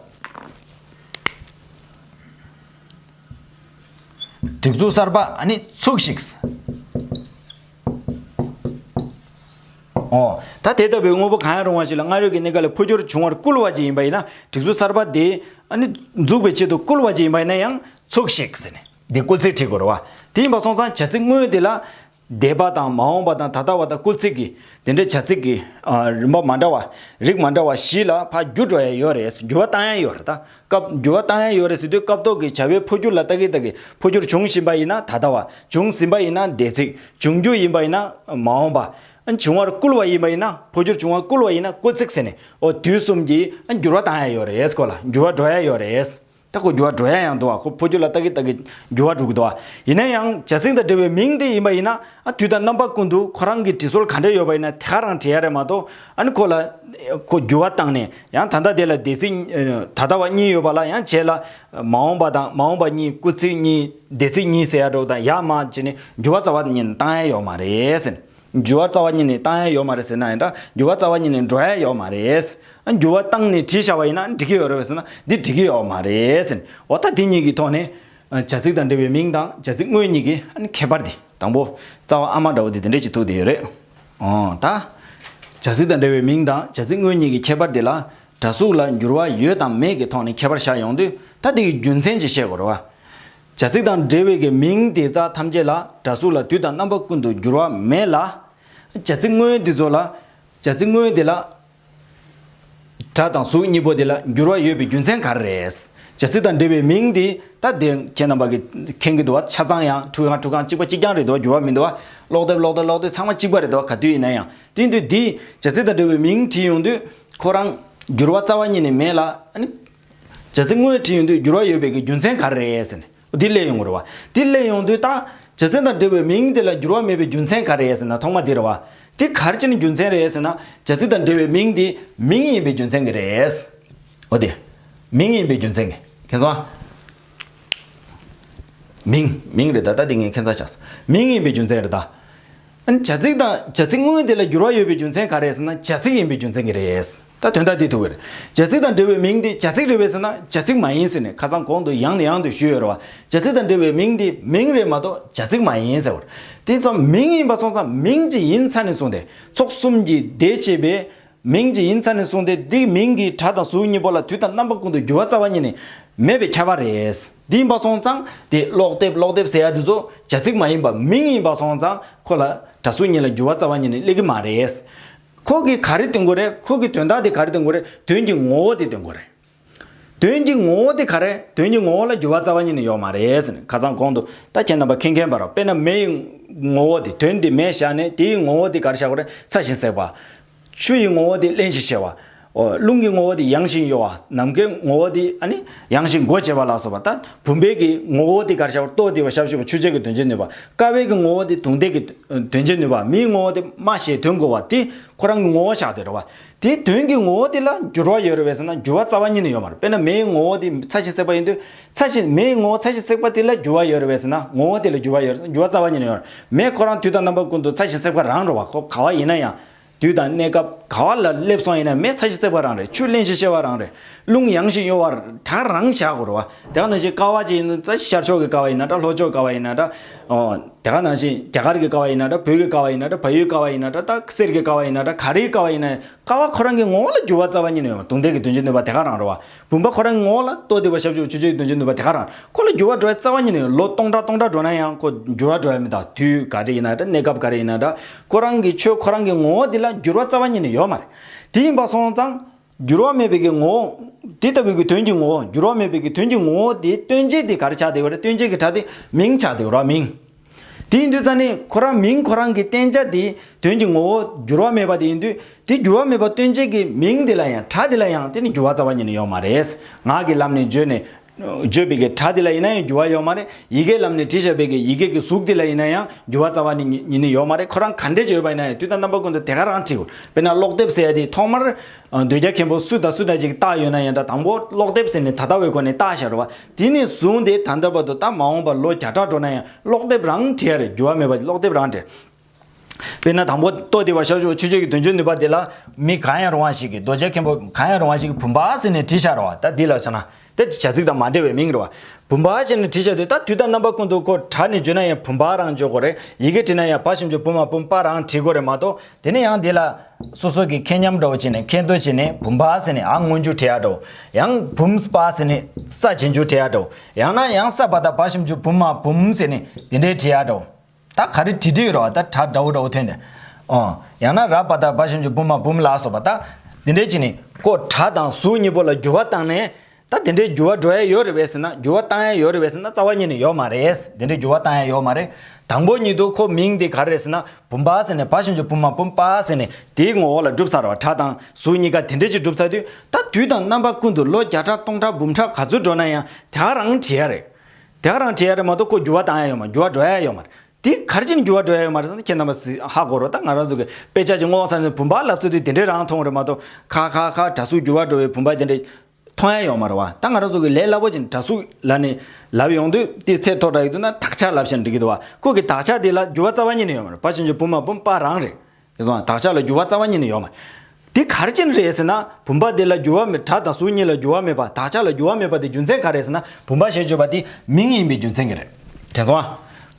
སྒྲིག་འཛུགས་གསར་པ་ཨ་ནི་ཚུགས་ཤིག་ཨོ། ད་དེ་ལྟ་བུའི་དངོས་པོ་གང་ཡང་རུང་བ་ཞིག་ལ་སྔར་ཡོད་ཀྱི་གནས་སྐབས་ལས་འཕོ་འགྱུར་བྱུང་བར་སྐུལ་བ་ཅིག་ཡིན་པ་ཡིན་ན། སྒྲིག་འཛུགས་གསར་པ་དེ་ཨ་ནི་འཛུགས་པའི་ཆེད་དུ་སྐུལ་བ་ཅིག་ཡིན་པ་ཡིན་ན་ཡང་ཚུགས་ཤིག་ཟེར་ནས་འདི་སྐུལ་ཚིག་བྲིས་དགོས་རེད་བ། དེ་ཡིན་པ་སོང་ཙང་བྱ་ཚིག་དངོས་དེ་ལ། འདས་པ་དང་མ་འོངས་པ་དང་ད་ལྟ་བ་དང་སྐུལ་ཚིག་གི་དེ་འདྲའི་བྱ་ཚིག་གི་ཨ་རིམ་པ་མ་འདྲ་བ་རིགས་མ་འདྲ་བ་བཞི་ལ་ཕར་འགྱུར་འགྲོ་ཡ་ཡོད་རེད། འགྱུར་བ་བཏང་ཡ་ཡོད་རེད། ད་སྐབས་འགྱུར་བ་བཏང་ཡ་ཡོད་རེད་ཟེར་དུས་སྐབས་ཐོག་གི་བྱ་བའི་འཕོ་འགྱུར་ལ་ལྟ་གི་ལྟ་གི་འཕོ་འགྱུར་བྱུང་བཞིན་པ་ཡིན་ན་ད་ལྟ་བ། བྱུང་ཟིན་པ་ཡིན་ན་འདས་ཚིག་བྱུང་རྒྱུ་ཡིན་པ་ཡིན་ན་མ་འོངས་པ། ཨ་བྱུང་བར་བསྐུལ་བ་ཡིན་པ་ཡིན་ན་འཕོ་འགྱུར་བྱུང་བར་བསྐུལ་བ་ཡིན་ན་སྐུལ་ཚིག་ཟེར་ནས་ཨོ་དུས་གསུམ་གྱི་ཨ་འགྱུར་བ་བཏང་ཡ་ཡོད་རེད། ཁོ་ལ་འགྱུར་བ་འགྲོ་ཡ་ཡོད་རེད། ད་ཁོ་འགྱུར་བ་འགྲོ་ཡ་ཡང་འདུག་བ། ཁོ་འཕོ་འགྱུར་ལ་ལྟ་གི་ལྟ་གི་འགྱུར་བ་འགྲོ་གི་འདུག་བ། ཡིན་ན་ཡང་བྱ་ཚིག་དང་འབྲེལ་བའི་མིང་དེ་ཡིན་པ་ཡིན་ན་ཨ་དུས་དང་རྣམ་པ་ཀུན་ཏུ་ཁོ་རང་གི་འབྲི་སྲོལ་ག་འདྲ་ཡོད་པ་ཡིན་ན་དེ་ག་རང་འབྲི་ཡ་རེད་མ་གཏོགས། ཨ་ནི་ཁོ་ལ་ཁོ་འགྱུར་བ་བཏང་ནས་ཡང་ད་ལྟ་དེ་ལ་འདས་ཚིག་ད་ལྟ་བ་གཉིས་ཡོད་པ་ལ་ཡང་རྗེས་ལ་མ་འོངས་པ་དང་མ་འོངས་པ་གཉིས་སྐུལ་ཚིག་གཉིས་འདས་ཚིག་གཉིས་ཟེར་ཡ་འདྲ་བོ་དང་ཡར་མར་བྱས་ནས་འགྱུར་བ་རྩ་བ་ཉིད་ནས་བཏང་ཡ་ཡོད་མ་རེད་ཟེར། འགྱུར་བ་རྩ་བ་ཉིད་ནས་བཏང་ཡ་ཡོད་མ་རེད་ཟེར་ན་ཡང་འདྲ། འགྱུར་བ་རྩ་བ་ཉིད་ནས་འགྲོ་ཡ་ཡོད་མ་རེད། ཨ་འགྱུར་བ་བཏང་ནས་བྲིས་བཞག་པ་ཡིན་ན་འགྲིག་གི་ཡོད་རེད་ཟེར་ན་འདི་འགྲིག་གི་ཡོད་མ་རེད་ཟེར། འོ་ད་འདི་གཉིས་ཀྱི་ཐོག་ནས་བྱ་ཚིག་དང་འབྲེལ་བའི་མིང་དང་བྱ་ཚིག་དངོས་གཉིས་ཀྱི་ཨ་ནི་ཁྱད་པར་འདི་དང་པོ་རྩ་བ་ཨ་མ་འདྲ་བོ་འདི་དེ་འདྲས་ཅིག་ཐུག་བསྡད་ཡོད་རེད། འོ་ད་བྱ་ཚིག་དང་འབྲེལ་བའི་མིང་དང་བྱ་ཚིག་དངོས་གཉིས་ཀྱི་ཁྱད་པར་འདི་ལ་སྒྲ་གཟུགས་ལ་འགྱུར་བ་ཡོད་དང་མེད་ཀྱི་ཐོག་ནས་ཁྱད་པར་བཞག་ཡོང་དུས་ད་འདི་གི་རྒྱུ་མཚན་ཅིག་བཤད་དགོས་རེད་བ། བྱ་ཚིག་དང་འབྲེལ་བའི་གི་མིང་དེ་དག་ཐམས་ཅད་ལ་སྒྲ་གཟུགས་ལ་དུས་དང་རྣམ་པ་ཀུན་ཏུ་འགྱུར་བ་མེད་ལ། བྱ་ཚིག་དངོས་དེ་ཚོ་ལ། བྱ་ཚིག་དངོས་དེ་ལ། སྒྲ་དང་གཟུགས་གཉིས་པོ་དེ་ལ་འགྱུར་བ་ཡོད་པའི་རྒྱུ་མཚན་ག་རེ་རེད། བྱ་ཚིག་དང་འབྲེལ་བའི་མིང་དེ་ད་དེ་ཁྱེད་རྣམ་པ་གི་མཁྱེན་གི་འདུག་བ། ཆ་ཚང་ཡང་ཁྲུས་ཁང་ཁྲུས་ཁང་གཅིག་པ་གཅིག་རྐྱང་རེད་འདུག་བ། འགྱུར་བ་མི་འདུག་བ། ཀློག་དེབ་ཀློག་དེབ་ཀློག་དེབ་ཚང་མ་གཅིག་པ་རེད་འདུག་བ། ག་དུས་ཡིན་ན་ཡང་དེ་ཡིན་དུས་འདི་བྱ་ཚིག་དང་འབྲེལ་བའི་མིང་བྲིས་ཡོང་དུས་ཁོ་རང་འགྱུར་བ་རྩ་བ་ཉིད་ནས་མེད་ལ་ཨ་ནི། བྱ་ཚིག་དངོས་བྲིས་ཡོང་དུས་འགྱུར་བ་ཡོད་པའི་གི་རྒྱུ་མཚན་ག་རེ་རེད་ཟེར་ནས་འདི་སླེབས་ཡོང་གི་རེད་བ། འདི་སླེབས་ཡོང་དུས་ད་བྱ་ཚིག་དང་འབྲེལ་བའི་མིང་དེ་ལ་འགྱུར་བ་མེད་པའི་རྒྱུ་མཚན་ག་རེ་རེད་ཟེར་ན་ཐོག་མ་འདི་རེད་བ། འདི་ག་རེ་བྱས་ནས་རྒྱུ་མཚན་རེད་ཟེར་ན་བྱ་ཚིག་དང་འབྲེལ་བའི་མིང་འདི་མིང་ཡིན་པའི་རྒྱུ་མཚན་གི་རེད། འོ་དེ། མིང་ཡིན་པའི་རྒྱུ་མཚན་གི། མཁྱེན་སོང་ཨ། མིང་། མིང་རེད་ད། ད་འདི་ངས་ཁྱད་མཚར་ཆགས་སོང་། མིང་ཡིན་པའི་རྒྱུ་མཚན་རེད་ད། བྱ་ཚིག་དང་བྱ་ཚིག་དངོས་དེ་ལ་འགྱུར་བ་ཡོད་པའི་རྒྱུ་མཚན་ག་རེ་རེད་ཟེར་ན་བྱ་ཚིག་ཡིན་པའི་རྒྱུ་མཚན་གྱིས་རེད། ད་དོན་དག་འདི་ཐུག་གི་རེད། བྱ་ཚིག་དང་འབྲེལ་བའི་མིང་འདི་བྱ་ཚིག་རེད་པས་ཟེར་ན་བྱ་ཚིག་མ་ཡིན་ཟེར་ནས་ཁ་སང་གོང་དུ་ཡང་ནས་ཡང་དུ་ཞུས་ཡོད་རེད་བ། བྱ་ཚིག་དང་འབྲེལ་བའི་མིང་འདི་མིང་རེད་མ་གཏོགས་བྱ་ཚིག་མ་ཡིན་ཟེར་བ་རེད། དེ་ཙམ་མིང་ཡིན་པ་སོང་ཙང་མིང་ཅིག་ཡིན་ཚར་ནས་བཟུང་སྟེ་ཚོགས་གསུམ་གྱིས་དེ་བྱས་པའི་མིང་ཅིག་ཡིན་ཚར་ནས་བཟུང་སྟེ་འདི་མིང་གི་སྒྲ་དང་གཟུགས་གཉིས་པོ་ལ་དུས་དང་རྣམ་པ་ཀུན་ཏུ་འགྱུར་བ་རྩ་བ་ཉིད་ནས་མེད་པའི་ཁྱད་པར་རེད། འདི་ཡིན་པ་སོང་ཙང་དེ་ཀློག་དེབ་ཀློག་དེབ་ཟེར་ཡ་དེ་ཚོ་བྱ་ཚིག་མ་ཡིན་པ་མིང་ཡིན་པ་སོང་ཙང་ཁོ་ལ་སྒྲ་གཟུགས་གཉིས་ལ་འགྱུར་བ་རྩ་བ་ཉིད་ནས་སླེབས་ཀྱི་མ་རེད། ཁོ་གིས་ག་རེ་སྟོན་དགོས་རེད། ཁོ་གི་དོན་དག་དེ་ག་རེ་སྟོན་དགོས་རེད། དོན་གྱི་ངོ་བོ་དེ་སྟོན་དགོས་རེད། དོན་གྱི་ངོ་བོ་དེ་ག་རེ། དོན་གྱི་ངོ་བོ་ལ་འགྱུར་བ་རྩ་བ་ཉིད་ནས་ཡོད་མ་རེད་ཟེར་ནས་ཁ་སང་གོང་དུ་ད་ཁྱེད་རྣམ་པ་མཁྱེན་མཁྱེན་པ་རེད། དཔེར་ན་མེ་ཡི་ངོ་བོ་དེ་དོན་དེ་མེ་བཞག་ནས་དེའི་ངོ་བོ་དེ་ག་རེ་བཞག་དགོས་རེད། ཚ་ཞིང་བསྲེག་པ། ཆུ་ཡི་ངོ་བོ་དེ་བརླན་ཞིང་གཤེར་བ། ཨོ། རླུང་གི་ངོ་བོ་དེ་ཡང་ཞིང་གཡོ་བ། ནམ་མཁའི་ངོ་བོ་དེ་ཨ་ནི་ཡང་ཞིང་སྒོ་འབྱེད་པ་ལ་སོགས་པ། ད་བུམ་པའི་གི་ངོ་བོ་དེ་ག་རེ་བཞག་པ། ལྟོ་ལྡིར་བ་ཞབས་ཞུ་བ་ཆུ་སྐྱེས་ཀྱི་དོན་བྱེད་ནུས་པ། ཀ་བའི་གི་ངོ་བོ་དེ་དུང་ལྡན་གྱི་དོན་བྱེད་ནུས་པ། མེའི་ངོ་བོ་དེ་རྨ་ཞེས་དོན་གོ་བ། དེ་ཁོ་རང་གི་ངོ་བོ་བཞག་དེ་རེད་བ། དེའི་དོན་གྱི་ངོ་བོ་དེ་ལ་འགྱུར་བ་ཡོད་རེད་པས་ཟེར་ན་འགྱུར་བ་རྩ་བ་ཉིད་ནས་ཡོད་མ་རེད། དཔེར་ན་མེའི་ངོ་བོ་དེ་ཚ་ཞིང་བསྲེག་པ་ཡིན་དུས་ཚ་ཞིང་མེའི་ངོ་བོ་ཚ་ཞིང་བསྲེག་པ་དེ་ལ་འགྱུར་བ་ཡོད་རེད་པས་ཟེར་ན་ངོ་བོ་དེ་ལ་འགྱུར་བ་ཡོད་རེད་ཟེར་ན་འགྱུར་བ་རྩ་བ་ཉིད་ནས་ཡོད་རེད། མེ་ཁོ་རང་དུས་དང་རྣམ་པ་ཀུན་ཏུ་ཚ་ཞིང་བསྲེག་པ་རང་རེད་བ། ཁོ་ག་བ་ཡིན་ན་ཡང་། དུས་དང་གནས་སྐབས་ག་བ་ལ་སླེབས་སོང་ཡིན་ན་མེ་ཚ་ཞིང་བསྲེག་པ་རང་རེད། ཆུ་བརླན་ཞིང་གཤེར་བ་རང་རེད། རླུང་ཡང་ཞིང་གཡོ་བ་ད་རང་བཞག་དགོས་རེད་བ། དེ་ག་ནང་བཞིན་ཀ་བ་ཅིག་ཡིན་ན་ད་ཤར་ཕྱོགས་ཀྱི་ཀ་བ་ཡིན་ན་འདྲ། ལྷོ་ཕྱོགས་ཀ་བ་ཡིན་ན་འདྲ། ཨོ། དེ་ག་ནང་བཞིན་རྒྱ་གར་གྱི་ཀ་བ་ཡིན་ན་འདྲ། བོད་ཀྱི་ཀ་བ་ཡིན་ན་འདྲ། བལ་ཡུལ་ཀ་བ་ཡིན་ན་འདྲ། ད་གསེར་གྱི་ཀ་བ་ཡིན་ན་འདྲ། ག་རེའི་ཀ་བ་ཡིན་ན་ཀ་བ་ཁོ་རང་གི་ངོ་བོ་ལ་འགྱུར་བ་རྩ་བ་ཉིད་ནས་ཡོད་མ་རེད། དུང་ལྡན་གྱི་དོན་བྱེད་ནུས་པ་དེ་ག་རང་རེད་བ། བུམ་པ་ཁོ་རང་གི་ངོ་བོ་ལ་ལྟོ་ལྡིར་བ་ཞབས་ཞུ་བ་ཆུ་སྐྱེས་ཀྱི་དོན་བྱེད་ནུས་པ་དེ་ག་རང་། ཁོ་ལ་འགྱུར་བ་འགྲོ་ཡ་རྩ་བ་ཉིད་ནས་ཡོད། ལོ་སྟོང་ཕྲག་སྟོང་ཕྲག་འགྲོ་ན་ཡང་ཁོ་འགྱུར་བ་འགྲོ་ཡ་མི་འདུག་དུས་ག་རེ་ཡིན་ན་འདྲ། གནས་སྐབས་ག་རེ་ཡིན་ན་འདྲ། ཁོ་རང་གི་ཆོས་ཁོ་རང་གི་ངོ་བོ་དེ་ལ་འགྱུར་བ་རྩ་བ་ཉིད་ནས་ཡོད་མ་རེད། དེ་ཡིན་པ་སོང་ཙང་། འགྱུར་བ་མེད་པའི་གི་ངོ་བོ། དེ་ལྟ་བུའི་གི་དོན་གྱི་ངོ་བོ། འགྱུར་བ་མེད་པའི་གི་དོན་གྱི་ངོ་བོ་དེ་སྟོན་བྱེད་དེ་ག་རེ་ཆགས་བསྡད་ཡོད་རེད། སྟོན་བྱེད་ཀྱི་སྒྲ་དེ་མིང་ཆགས་བསྡད་ཡོད་རེད་བ། མིང་། དེ་ཡིན་དུས་ཙང་ནི་ཁོ་རང་མིང་ཁོ་རང་གི་བསྟན་བྱ་དེ་དོན་གྱི་ངོ་བོ་འགྱུར་བ་མེད་པ་དེ་ཡིན་དུས་དེ་འགྱུར་བ་མེད་པ་སྟོན་བྱེད་ཀྱི་མིང་དེ་ལ་ཡང་སྒྲ་དེ་ལ་ཡང་དེ་ནི་འགྱུར་བ་རྩ་བ་ཉིད་ནས་ཡོད་མ་རེད། ངག་གི་ལམ་ནས་བརྗོད་ནས། བརྗོད་པའི་གི་སྒྲ་དེ་ལ་ཡིན་ན་ཡང་འགྱུར་བ་ཡོད་མ་རེད། ཡི་གེའི་ལམ་ནས་བྲིས་བཞག་པའི་གི་ཡི་གེ་གི་གཟུགས་དེ་ལ་ཡིན་ན་ཡང་འགྱུར་བ་རྩ་བ་ནས་ཉི་ཉིན་ནས་ཡོད་མ་རེད། ཁོ་རང་ག་འདྲས་ཅིག་ཡོད་པ་ཡིན་ན་ཡང་དུས་དང་རྣམ་པ་ཀུན་ཏུ་དེ་ག་རང་བྲིས་དགོས། དཔེར་ན་ཀློག་དེབ་ཟེར་ཡ་དེ་ཐོག་མར་ཨ་འདོད་རྒྱལ་མཁན་པོ་སུ་དང་སུ་འདྲ་ཅིག་བཏགས་ཡོད་ན་ཡང་འདྲ། དང་པོ་ཀློག་དེབ་ཟེར་ནས་ད་ལྟ་བའི་སྒོ་ནས་བཏགས་བཞག་རེད་བ། དེ་ནས་བཟུང་སྟེ་ད་ལྟ་བར་དུ་ད་མ་འོངས་པ་ལོ་བརྒྱ་ཕྲག་འགྲོ་ན་ཡང་ཀློག་དེབ་རང་བྲིས་ཡ་རེད། འགྱུར་བ་མེད་པ་ཀློག་དེབ་རང་བྲིས། དཔེར་ན་དང་པོ་ལྟོ་ལྡིར་བ་ཞབས་ཞུ་བ་ཆུ་སྐྱེས་ཀྱི་དོན་བྱེད་ནུས་པ་དེ་ལ་མི་གང་ཡང་རུང་བ་ཞིག་གིས། རྡོ་རྗེ་མཁན་པོ་གང་ཡང་རུང་བ་ཞིག་གིས་བུམ་པ་ཟེར་ནས་བྲིས་བཞག་རེད་བ། ད་འདི་ལ་ཆ་ན་དེ་བྱ་ཚིག་དང་མ་འབྲེལ་བའི་མིང་རེད་བ། བུམ་པ་ཟེར་ནས་བྲིས་བཞག་དུས་ད་དུས་དང་རྣམ་པ་ཀུན་ཏུ་ཁོ་སྒྲ་ནས་བརྗོད་ན་ཡང་བུམ་པ་རང་བརྗོད་དགོས་རེད། ཡི་གེ་བྲིས་ན་ཡང་བ་ཞབས་ཀྱུ་བུ་མ་བུམ་པ་རང་བྲིས་དགོས་རེད་མ་གཏོགས། དེ་ནས་ཡང་འདི་ལ་སོ་སོ་གི་མཁས་མཉམ་འདྲ་བོ་བྱས་ནས་མཁས་འདོད་བྱས་ནས་བུམ་པ་ཟེར་ནས་ཨ་སྔོན་འཇུག་བྲིས་ཡ་འདྲ་བོ། ཡང་བུམ་པ་ཟེར་ནས་ས་རྗེས་འཇུག་བྲིས་ཡ་འདྲ་བོ། ཡང་ན་ཡང་ས་པ་དང་བ་ཞབས་ཀྱུ་བུ་མ་བུམ་ཟེར་ནས་དེ་འདྲའི་བྲིས་ཡ་འདྲ་བོ། ད་ག་རེ་བྲིས་བྲིས་ཡོད་རེད་བ། ད་སྒྲ་འདྲ་བོ་འདྲ་བོ་ཐོན་ཏེ། ཨོ། ཡང་ན་ར་བ་ད་བ་ཞབས་ཀྱུ་བུ་མ་བུམ་ལ་སོགས་པ་ད། དེ་འདྲའི་ཅིག་ནི་ཁོ་སྒྲ་དང་གཟུགས་གཉིས་པོ་ལ་འགྱུར་བ་བཏང་ནས། ད་དེ་འདྲའི་འགྱུར་བ་འགྲོ་ཡ་ཡོད་རེད་པས་ཟེར་ན། འགྱུར་བ་བཏང་ཡ་ཡོད་རེད་པས་ཟེར་ན། རྩ་བ་ཉིད་ནས་ཡོད་མ་རེད། དེ་འདྲའི་འགྱུར་བ་བཏང་ཡ་ཡོད་མ་རེད། དང་པོ་ཉིད་དུ་ཁོ་མིང་དེ་ག་རེ་རེད་ཟེར་ན། བུམ་པ་ཟེར་ནས་བ་ཞབས་ཀྱུ་བུ་མ་བུམ་པ་ཟེར་ནས་དེའི་ངོ་བོ་ལ་གྲུབ་ཚར་བ། སྒྲ་དང་གཟུགས་གཉིས་ཀ་དེ་འདྲའི་ཅིག་གྲུབ་ཚར་དུས། ད་དུས་དང་རྣམ་པ་ཀུན་ཏུ་ལོ་བརྒྱ་ཕྲག་སྟོང་ཕྲག་འབུམ་ཕྲག་ག་ཚོད་འགྲོ་ན་ཡང་དེ་ག་རང་བྲིས་ཡ་རེད། དེ་ག་རང་བྲིས་ཡ་རེད་མ་གཏོགས་ཁོ་འགྱུར་བ་བཏང་ཡ་ཡོད་མ། འགྱུར་བ་འགྲོ་ཡ་ཡོད་མ་རེད། དེ་ག་རེ་བྱས་ནས་འགྱུར་བ་འགྲོ་ཡ་ཡོད་མ་རེད་ཟེར་ན། ཁྱེད་རྣམ་པ་ཧ་གོ་རོགས། ད་ང་རང་ཚོ་གི་དཔེ་ཆ་ཅིག་སྔོག་ཚར་ནས་བུམ་པ་ལབ་ཚུལ་དེ་དེ་འདྲའི་རང་མཐོང་རེད་མ་གཏོགས། ཁ་ཁ་ཁ་སྒྲ་གཟུགས་འགྱུར་བ་འགྲོ་བའི་བུམ་པ་དེ་འདྲ་མཐོང་ཡ་ཡོད་མ་རེད་བ། ད་ང་རང་ཚོ་གི་ལས་སླ་པོ་ཅིག་སྒྲ་གཟུགས་ལབ་ནས་ལབ་ཡོང་དུས། དེ་ཚད་མཐོ་དྲགས་ཡོད་དུས་ན་དག་ཆ་ལབ་བཞག་ན་འགྲིག་གི་འདུག་བ། ཁོ་གི་དག་ཆ་དེ་ལ་འགྱུར་བ་རྩ་བ་ཉིད་ནས་ཡོད་མ་རེད། བ་ཞབས་ཀྱུ་བུ་མ་བུམ་པ་རང་རེད། དེ་སོང་དག་ཆ་ལ་འགྱུར་བ་རྩ་བ་ཉིད་ནས་ཡོད་མ་རེད། དེ་ག་རེ་བྱས་ནས་རེད་ཟེར་ན། བུམ་པ་དེ་ལ་འགྱུར་བ་མེད། སྒྲ་དང་གཟུགས་གཉིས་ལ་འགྱུར་བ་མེད་པ། དག་ཆ་ལ་འགྱུར་བ་མེད་པ་དེ་རྒྱུ་མཚན་ག་རེ་རེད་ཟེར་ན། བུམ་པ་ཞེས་བརྗོད་པ་དེ་མིང་ཡིན་པའི་རྒྱུ་མཚན་གྱིས་རེད། དེ་སོང་ཨ།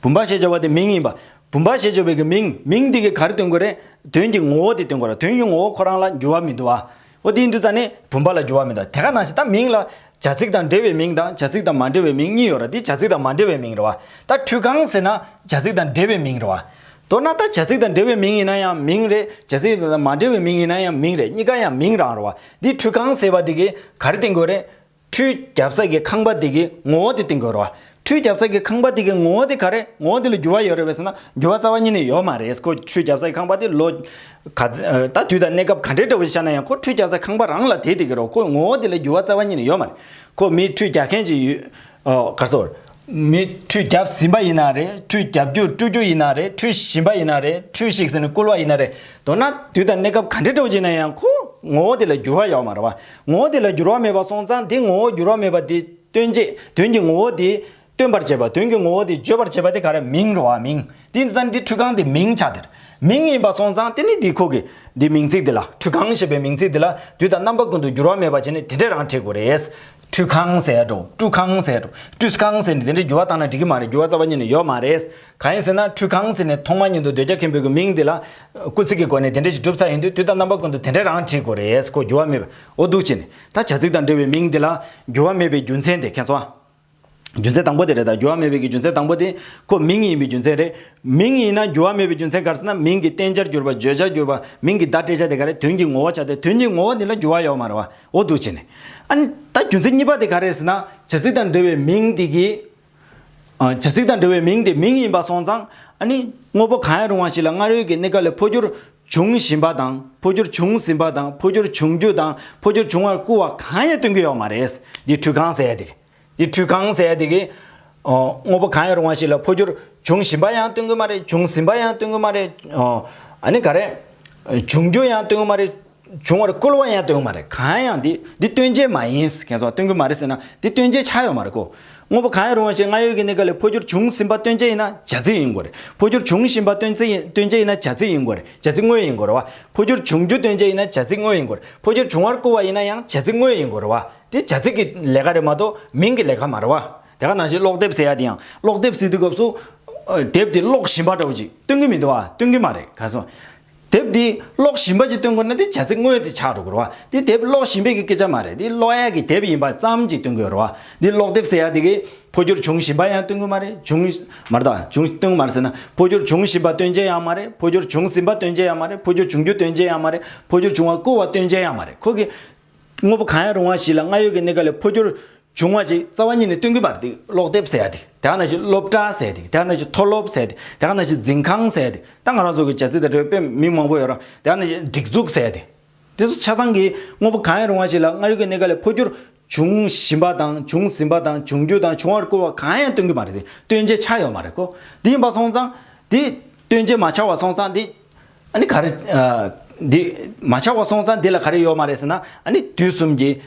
བུམ་པ་ཞེས་བརྗོད་པ་དེ་མིང་ཡིན་པ། བུམ་པ་ཞེས་བརྗོད་པའི་གི་མིང་། མིང་དེ་གིས་ག་རེ་སྟོན་གྱི་རེད། དོན་གྱི་ངོ་བོ་དེ་སྟོན་གྱི་རེད། དོན་གྱི་ངོ་བོ་ཁོ་རང་ལ་འགྱུར་བ་མི་འདུག་ཨ། འོ་དེ་ཡིན་དུས་ཙ་ནས་བུམ་པ་ལ་འགྱུར་བ་མི་འདུག་དེ་ག་ནང་བཞིན་ད་མིང་ལ་བྱ་ཚིག་དང་འབྲེལ་བའི་མིང་དང་། བྱ་ཚིག་དང་མ་འབྲེལ་བའི་མིང་གཉིས་ཡོད་རེད། དེ་བྱ་ཚིག་དང་མ་འབྲེལ་བའི་མིང་རེད་བ། ད་ཁྲུས་ཁང་ཟེར་ན་བྱ་ཚིག་དང་འབྲེལ་བའི་མིང་རེད་བ། མདོར་ན་ད་བྱ་ཚིག་དང་འབྲེལ་བའི་མིང་ཡིན་ན་ཡང་མིང་རེད། བྱ་ཚིག་དང་མ་འབྲེལ་བའི་མིང་ཡིན་ན་ཡང་མིང་རེད། གཉིས་ཀ་ཡང་མིང་རང་རེད་བ། འདི་ཁྲུས་ཁང་ཟེར་བ་འདི་གིས་ག་རེ་སྟོན་གྱི་རེད། ཁྲུས་རྒྱབ་ས་གི་ཁང་པ་འདི་གི་ངོ་བོ་དེ་སྟོན་གྱི་རེད་བ། ཁྲུས་རྒྱབ་ས་གི་ཁང་པ་འདི་གི་ངོ་བོ་དེ་ག་རེ། ངོ་བོ་དེ་ལ་འགྱུར་བ་ཡོད་རེད་པས་ཟེར་ན། འགྱུར་བ་རྩ་བ་ཉིད་ནས་ཡོད་མ་རེད། ཁོ་ཁྲུས་རྒྱབ་ས་གི་ཁང་པ་དེ་ལོ་ག་ཚ་ད་དུས་དང་གནས་སྐབས་ག་འདྲའི་འདྲ་བོ་ཞིག་ཆགས་ན་ཡང་། ཁོ་ཁྲུས་རྒྱབ་ས་ཁང་པ་རང་ལ་དེ་དེ་གི་རེད། ཁོ་ངོ་བོ་དེ་ལ་འགྱུར་བ་རྩ་བ་ཉིད་ནས་ཡོད་མ་རེད། ཁོ་མི་ཁྲུས་རྒྱག་མཁན་ཅིག་ཡོད། ཨོ། ག་རེ་ཟེར། མི་ཁྲུས་རྒྱབ་ཟིན་པ་ཡིན་ན་རེད། ཁྲུས་རྒྱབ་རྒྱུ་བཀྲུ་རྒྱུ་ཡིན་ན་རེད། ཁྲུས་བཞིན་པ་ཡིན་ན་རེད། ཁྲུས་ཤིག་ཟེར་ནས་བསྐུལ་བ་ཡིན་ན་རེད། མདོར་ན་དུས་དང་གནས་སྐབས་ག་འདྲ་འདྲ་བོ་ཅིག་ཡིན་ན་ཡང་ཁོ་ངོ་བོ་དེ་ལ་འགྱུར་བ་ཡོད་མ་རེད་བ། ངོ་བོ་དེ་ལ་འགྱུར་བ་མེད་པ་སོང་ཙང་། དེ་ངོ་བོ་འགྱུར་བ་མེད་པ་དེ་སྟོན་བྱེད། དོན་གྱི་ངོ་བོ་དེ་སྟོན་པར་བྱེད་པ། དོན་གྱི་ངོ་བོ་དེ་བརྗོད་པར་བྱེད་པ་དེ་ག་རེ། མིང་རེད་བ། མིང་། དེ་ཡིན་དུས་ཙང་འདི་ཁྲུས་ཁང་དེ་མིང་ཆགས་དེ་རེད། མིང་ཡིན་པ་སོང་ཙང་དེ་ནི་འདི་ཁོ་གི་འདི་མིང་ཚིག་འདི་ལ། ཁྲུས་ཁང་ཞེས་པའི་མིང་ཚིག་འདི་ལ་དུས་དང་རྣམ་པ་ཀུན་ཏུ་འགྱུར་བ་མེད་པ་བྱས་ནས་དེ་འདྲས་རང་བྲིས་དགོས་རེད། ཁྲུས་ཁང་ཟེར་འགྲོ། བཀྲུ་ཁང་ཟེར་འགྲོ། བཀྲུས་ཁང་ཟེར་ནས་དེ་འདྲས་འགྱུར་བ་བཏང་ན་འགྲིག་གི་མ་རེད། འགྱུར་བ་རྩ་བ་ཉིད་ནས་ཡོད་མ་རེད། གང་ཡིན་ཟེར་ན། ཁྲུས་ཁང་ཟེར་ནས་ཐོག་མ་ཉིད་དུ་འདོད་ཆགས་མཁན་པོའི་གི་མིང་འདི་ལ་སྐུལ་ཚིག་གི་སྒོ་ནས་དེ་འདྲས་ཞིག་གྲུབ་ཚར་ཡིན་དུས། དུས་དང་རྣམ་པ་ཀུན་ཏུ་དེ་འདྲས་རང་བྲིས་དགོས་རེད། ཁོ་འགྱུར་བ་མེད་པ། འོ་འདུག་བྱས་ནས་ད་བྱ་ཚིག་དང་འབྲེལ་བའི་མིང་འདི་ལ་འགྱུར་བ་མེད་པའི་རྒྱུ་མཚན་དེ། མཁྱེན་སོང་ཨ། རྒྱུ་མཚན་དང་པོ་དེ་རེད། ད་འགྱུར་བ་མེད་པའི་གི་རྒྱུ་མཚན་དང་པོ་དེ་ཁོ་མིང་ཡིན་པའི་རྒྱུ་མཚན་རེད། མིང་ཡིན་ན་འགྱུར་བ་མེད་པའི་རྒྱུ་མཚན་ག་རེ་ཟེར་ན། མིང་གི་བསྟན་བྱར་གྱུར་པ། བརྗོད་བྱར་གྱུར་པ། མིང་གི་བརྡ་སྤྲད་བྱ་དེ་ག་རེ། དོན་གྱི་ངོ་བོ་ཆགས་ཏེ། དོན་གྱི་ངོ་བོ་འདི་ལ་འགྱུར་བ་ཡོད་མ་རེད་བ། འོ་འདུག་བྱས་ནས། ཨ་ནི་ད་རྒྱུ་མཚན་གཉིས་པ་དེ་ག་རེ་ཟེར་ན། བྱ་ཚིག་དང་འབྲེལ་བའི་མིང་དེ་གི། ཨ། བྱ་ཚིག་དང་འབྲེལ་བའི་མིང་དེ་མིང་ཡིན་པ་སོང་ཙང་། ཨ་ནི་དངོས་པོ་གང་ཡང་རུང་བ་ཞིག་ལ་སྔར་ཡོད་ཀྱི་གནས་སྐབས་ལས་འཕོ་འགྱུར་འབྱུང་བཞིན་པ་དང་། འཕོ་འགྱུར་འབྱུང་ཟིན་པ་དང་། འཕོ་འགྱུར་འབྱུང་རྒྱུ་དང་། འཕོ་འགྱུར་འབྱུང་བར་བསྐུལ་བ་གང་ཡང་སྟོན་གྱི་ཡོད་མ་རེད། འདི་ཁྲུས་ཁང་ཟེར་ཡ་དེ། འདི་ཁྲུས་ཁང་ཟེར་ཡ་དེ་གིས། ཨོ། དངོས་པོ་གང་ཡང་རུང་བ་ཞིག་ལ་འཕོ་འགྱུར་འབྱུང་བཞིན་པ་ཡང་སྟོན་གྱི་མ་རེད། འབྱུང་ཟིན་པ་ཡང་སྟོན་གྱི་མ་རེད། ཨོ། ཨ་ནི་ག་རེ། འབྱུང་རྒྱུ་ཡང་སྟོན་གྱི་མ་རེད། འབྱུང་བར་བསྐུལ་བ་ཡང་སྟོན་གྱི་མ་རེད། གང་ཡང་འདི་འདི་སྟོན་བྱེད་མ་ཡིན། མཁྱེན་སོང་། སྟོན་གྱི་མ་རེད་ཟེར་ན། འདི་སྟོན་བྱེད་ཆགས་ཡོད་མ་རེད་ཁོ། དངོས་པོ་གང་ཡང་རུང་བ་ཞིག་སྔར་ཡོད་ཀྱི་གནས་སྐབས་ལས་འཕོ་འགྱུར་འབྱུང་ཟིན་པ་སྟོན་བྱེད་ཡིན་ན་བྱ་ཚིག་ཡིན་དགོས་རེད། འཕོ་འགྱུར་འབྱུང་བཞིན་པ་སྟོན་ཚིག་ཡིན། སྟོན་བྱེད་ཡིན་ན་བྱ་ཚིག་ཡིན་དགོས་རེད། བྱ་ཚིག་དངོས་ཡིན་དགོས་རེད་བ། འཕོ་འགྱུར་འབྱུང་རྒྱུ་སྟོན་བྱེད་ཡིན་ན་བྱ་ཚིག་དངོས་ཡིན་དགོས་རེད། འཕོ་འགྱུར་འབྱུང་བར་བསྐུལ་བ་ཡིན་ན་ཡང་བྱ་ཚིག་དངོས་ཡིན་དགོས་རེད་བ། དེ་བྱ་ཚིག་གི་ལས་ཀ་རེད་མ་གཏོགས་མིང་གི་ལས་ཀ་མ་རེད་བ། དེ་ག་ནང་བཞིན་ཀློག་དེབ་ཟེར་ཡ་དེ་ཡང་། ཀློག་དེབ་ཟེར་དུས་སྐབས་སུ། ཨ། དེབ་དེ་ཀློག་བཞིན་པ་འདྲ་བོ་ཅིག་སྟོན་གྱི་མི་འདུག་བ། སྟོན་གྱི་མ་རེད། ག་སོང་། དེབ་འདི་ཀློག་བཞིན་པ་ཅིག་སྟོན་དགོས་ན་དེ་བྱ་ཚིག་དངོས་དེ་ཆགས་འགྲོ་དགོས་རེད་བ། དེ་དེབ་ཀློག་བཞིན་པའི་གི་སྐད་ཆ་མ་རེད། དེ་ཀློག་ཡ་གི་དེབ་ཡིན་པ་ཙམ་ཅིག་སྟོན་གྱི་ཡོད་རེད་བ། དེ་ཀློག་དེབ་ཟེར་ཡ་དེ་གིས་འཕོ་འགྱུར་འབྱུང་བཞིན་པ་ཡང་སྟོན་གྱི་མ་རེད། འབྱུང་། མ་རེད་ད། འབྱུང་སྟོན་གྱི་མ་རེད་ཟེར་ན། འཕོ་འགྱུར་འབྱུང་བཞིན་པ་སྟོན་བྱེད་ཡང་མ་རེད། འཕོ་འགྱུར་འབྱུང་ཟིན་པ་སྟོན་བྱེད་ཡང་མ་རེད། འཕོ་འགྱུར་འབྱུང་རྒྱུ་སྟོན་བྱེད་ཡང་མ་རེད། འཕོ་འགྱུར་འབྱུང་བར་བསྐུལ་བ་སྟོན་བྱེད་ཡང་མ་རེད། ཁོ་གི། དངོས་པོ་གང་ཡང་རུང་བ་ཞིག་ལ་སྔར་ཡོད་ཀྱི་གནས་སྐབས་ལས་འཕོ་འགྱུར་འབྱུང་བ་ཞིག་རྩ་བ་ཉིད་ནས་སྟོན་གྱི་མ་རེད། དེ་ཀློག་དེབ་ཟེར་ཡ་དེ། དེ་ག་ནང་བཞིན་སློབ་གྲྭ་ཟེར་ཡ་དེ། དེ་ག་ནང་བཞིན་མཐོ་སློབ་ཟེར་ཡ་དེ། དེ་ག་ནང་བཞིན་འཛིན་ཁང་ཟེར་ཡ་དེ། ད་ང་རང་ཚོ་གི་བྱ་ཚིག་དང་འབྲེལ་བའི་དཔེ་མིང་མང་པོ་ཡོད་ར། དེ་ག་ནང་བཞིན་སྒྲིག་འཛུགས་ཟེར་ཡ་དེ། དེ་ཚོ་ཆ་ཚང་གི་དངོས་པོ་གང་ཡང་རུང་བ་ཞིག་ལ་སྔར་ཡོད་ཀྱི་གནས་སྐབས་ལས་འཕོ་འགྱུར་འབྱུང་བཞིན་པ་དང་འབྱུང་ཟིན་པ་དང་འབྱུང་རྒྱུ་དང་འབྱུང་བར་བསྐུལ་བ་གང་ཡང་སྟོན་གྱི་མ་རེད་དེ། སྟོན་བྱེད་ཆགས་ཡོད་མ་རེད་ཁོ། དེ་ཡིན་པ་སོང་ཙང་། དེ་སྟོན་བྱེད་མ་ཆགས་པ་སོང་ཙང་དེ། ཨ་ནི་ག་རེ། ཨ། འདི་མ་ཆགས་པ་སོང་ཙང་འདི་ལ་ག་རེ་ཡོད་མ་རེད་ཟེར་ན། ཨ་ནི་དུས་གསུམ་གྱི་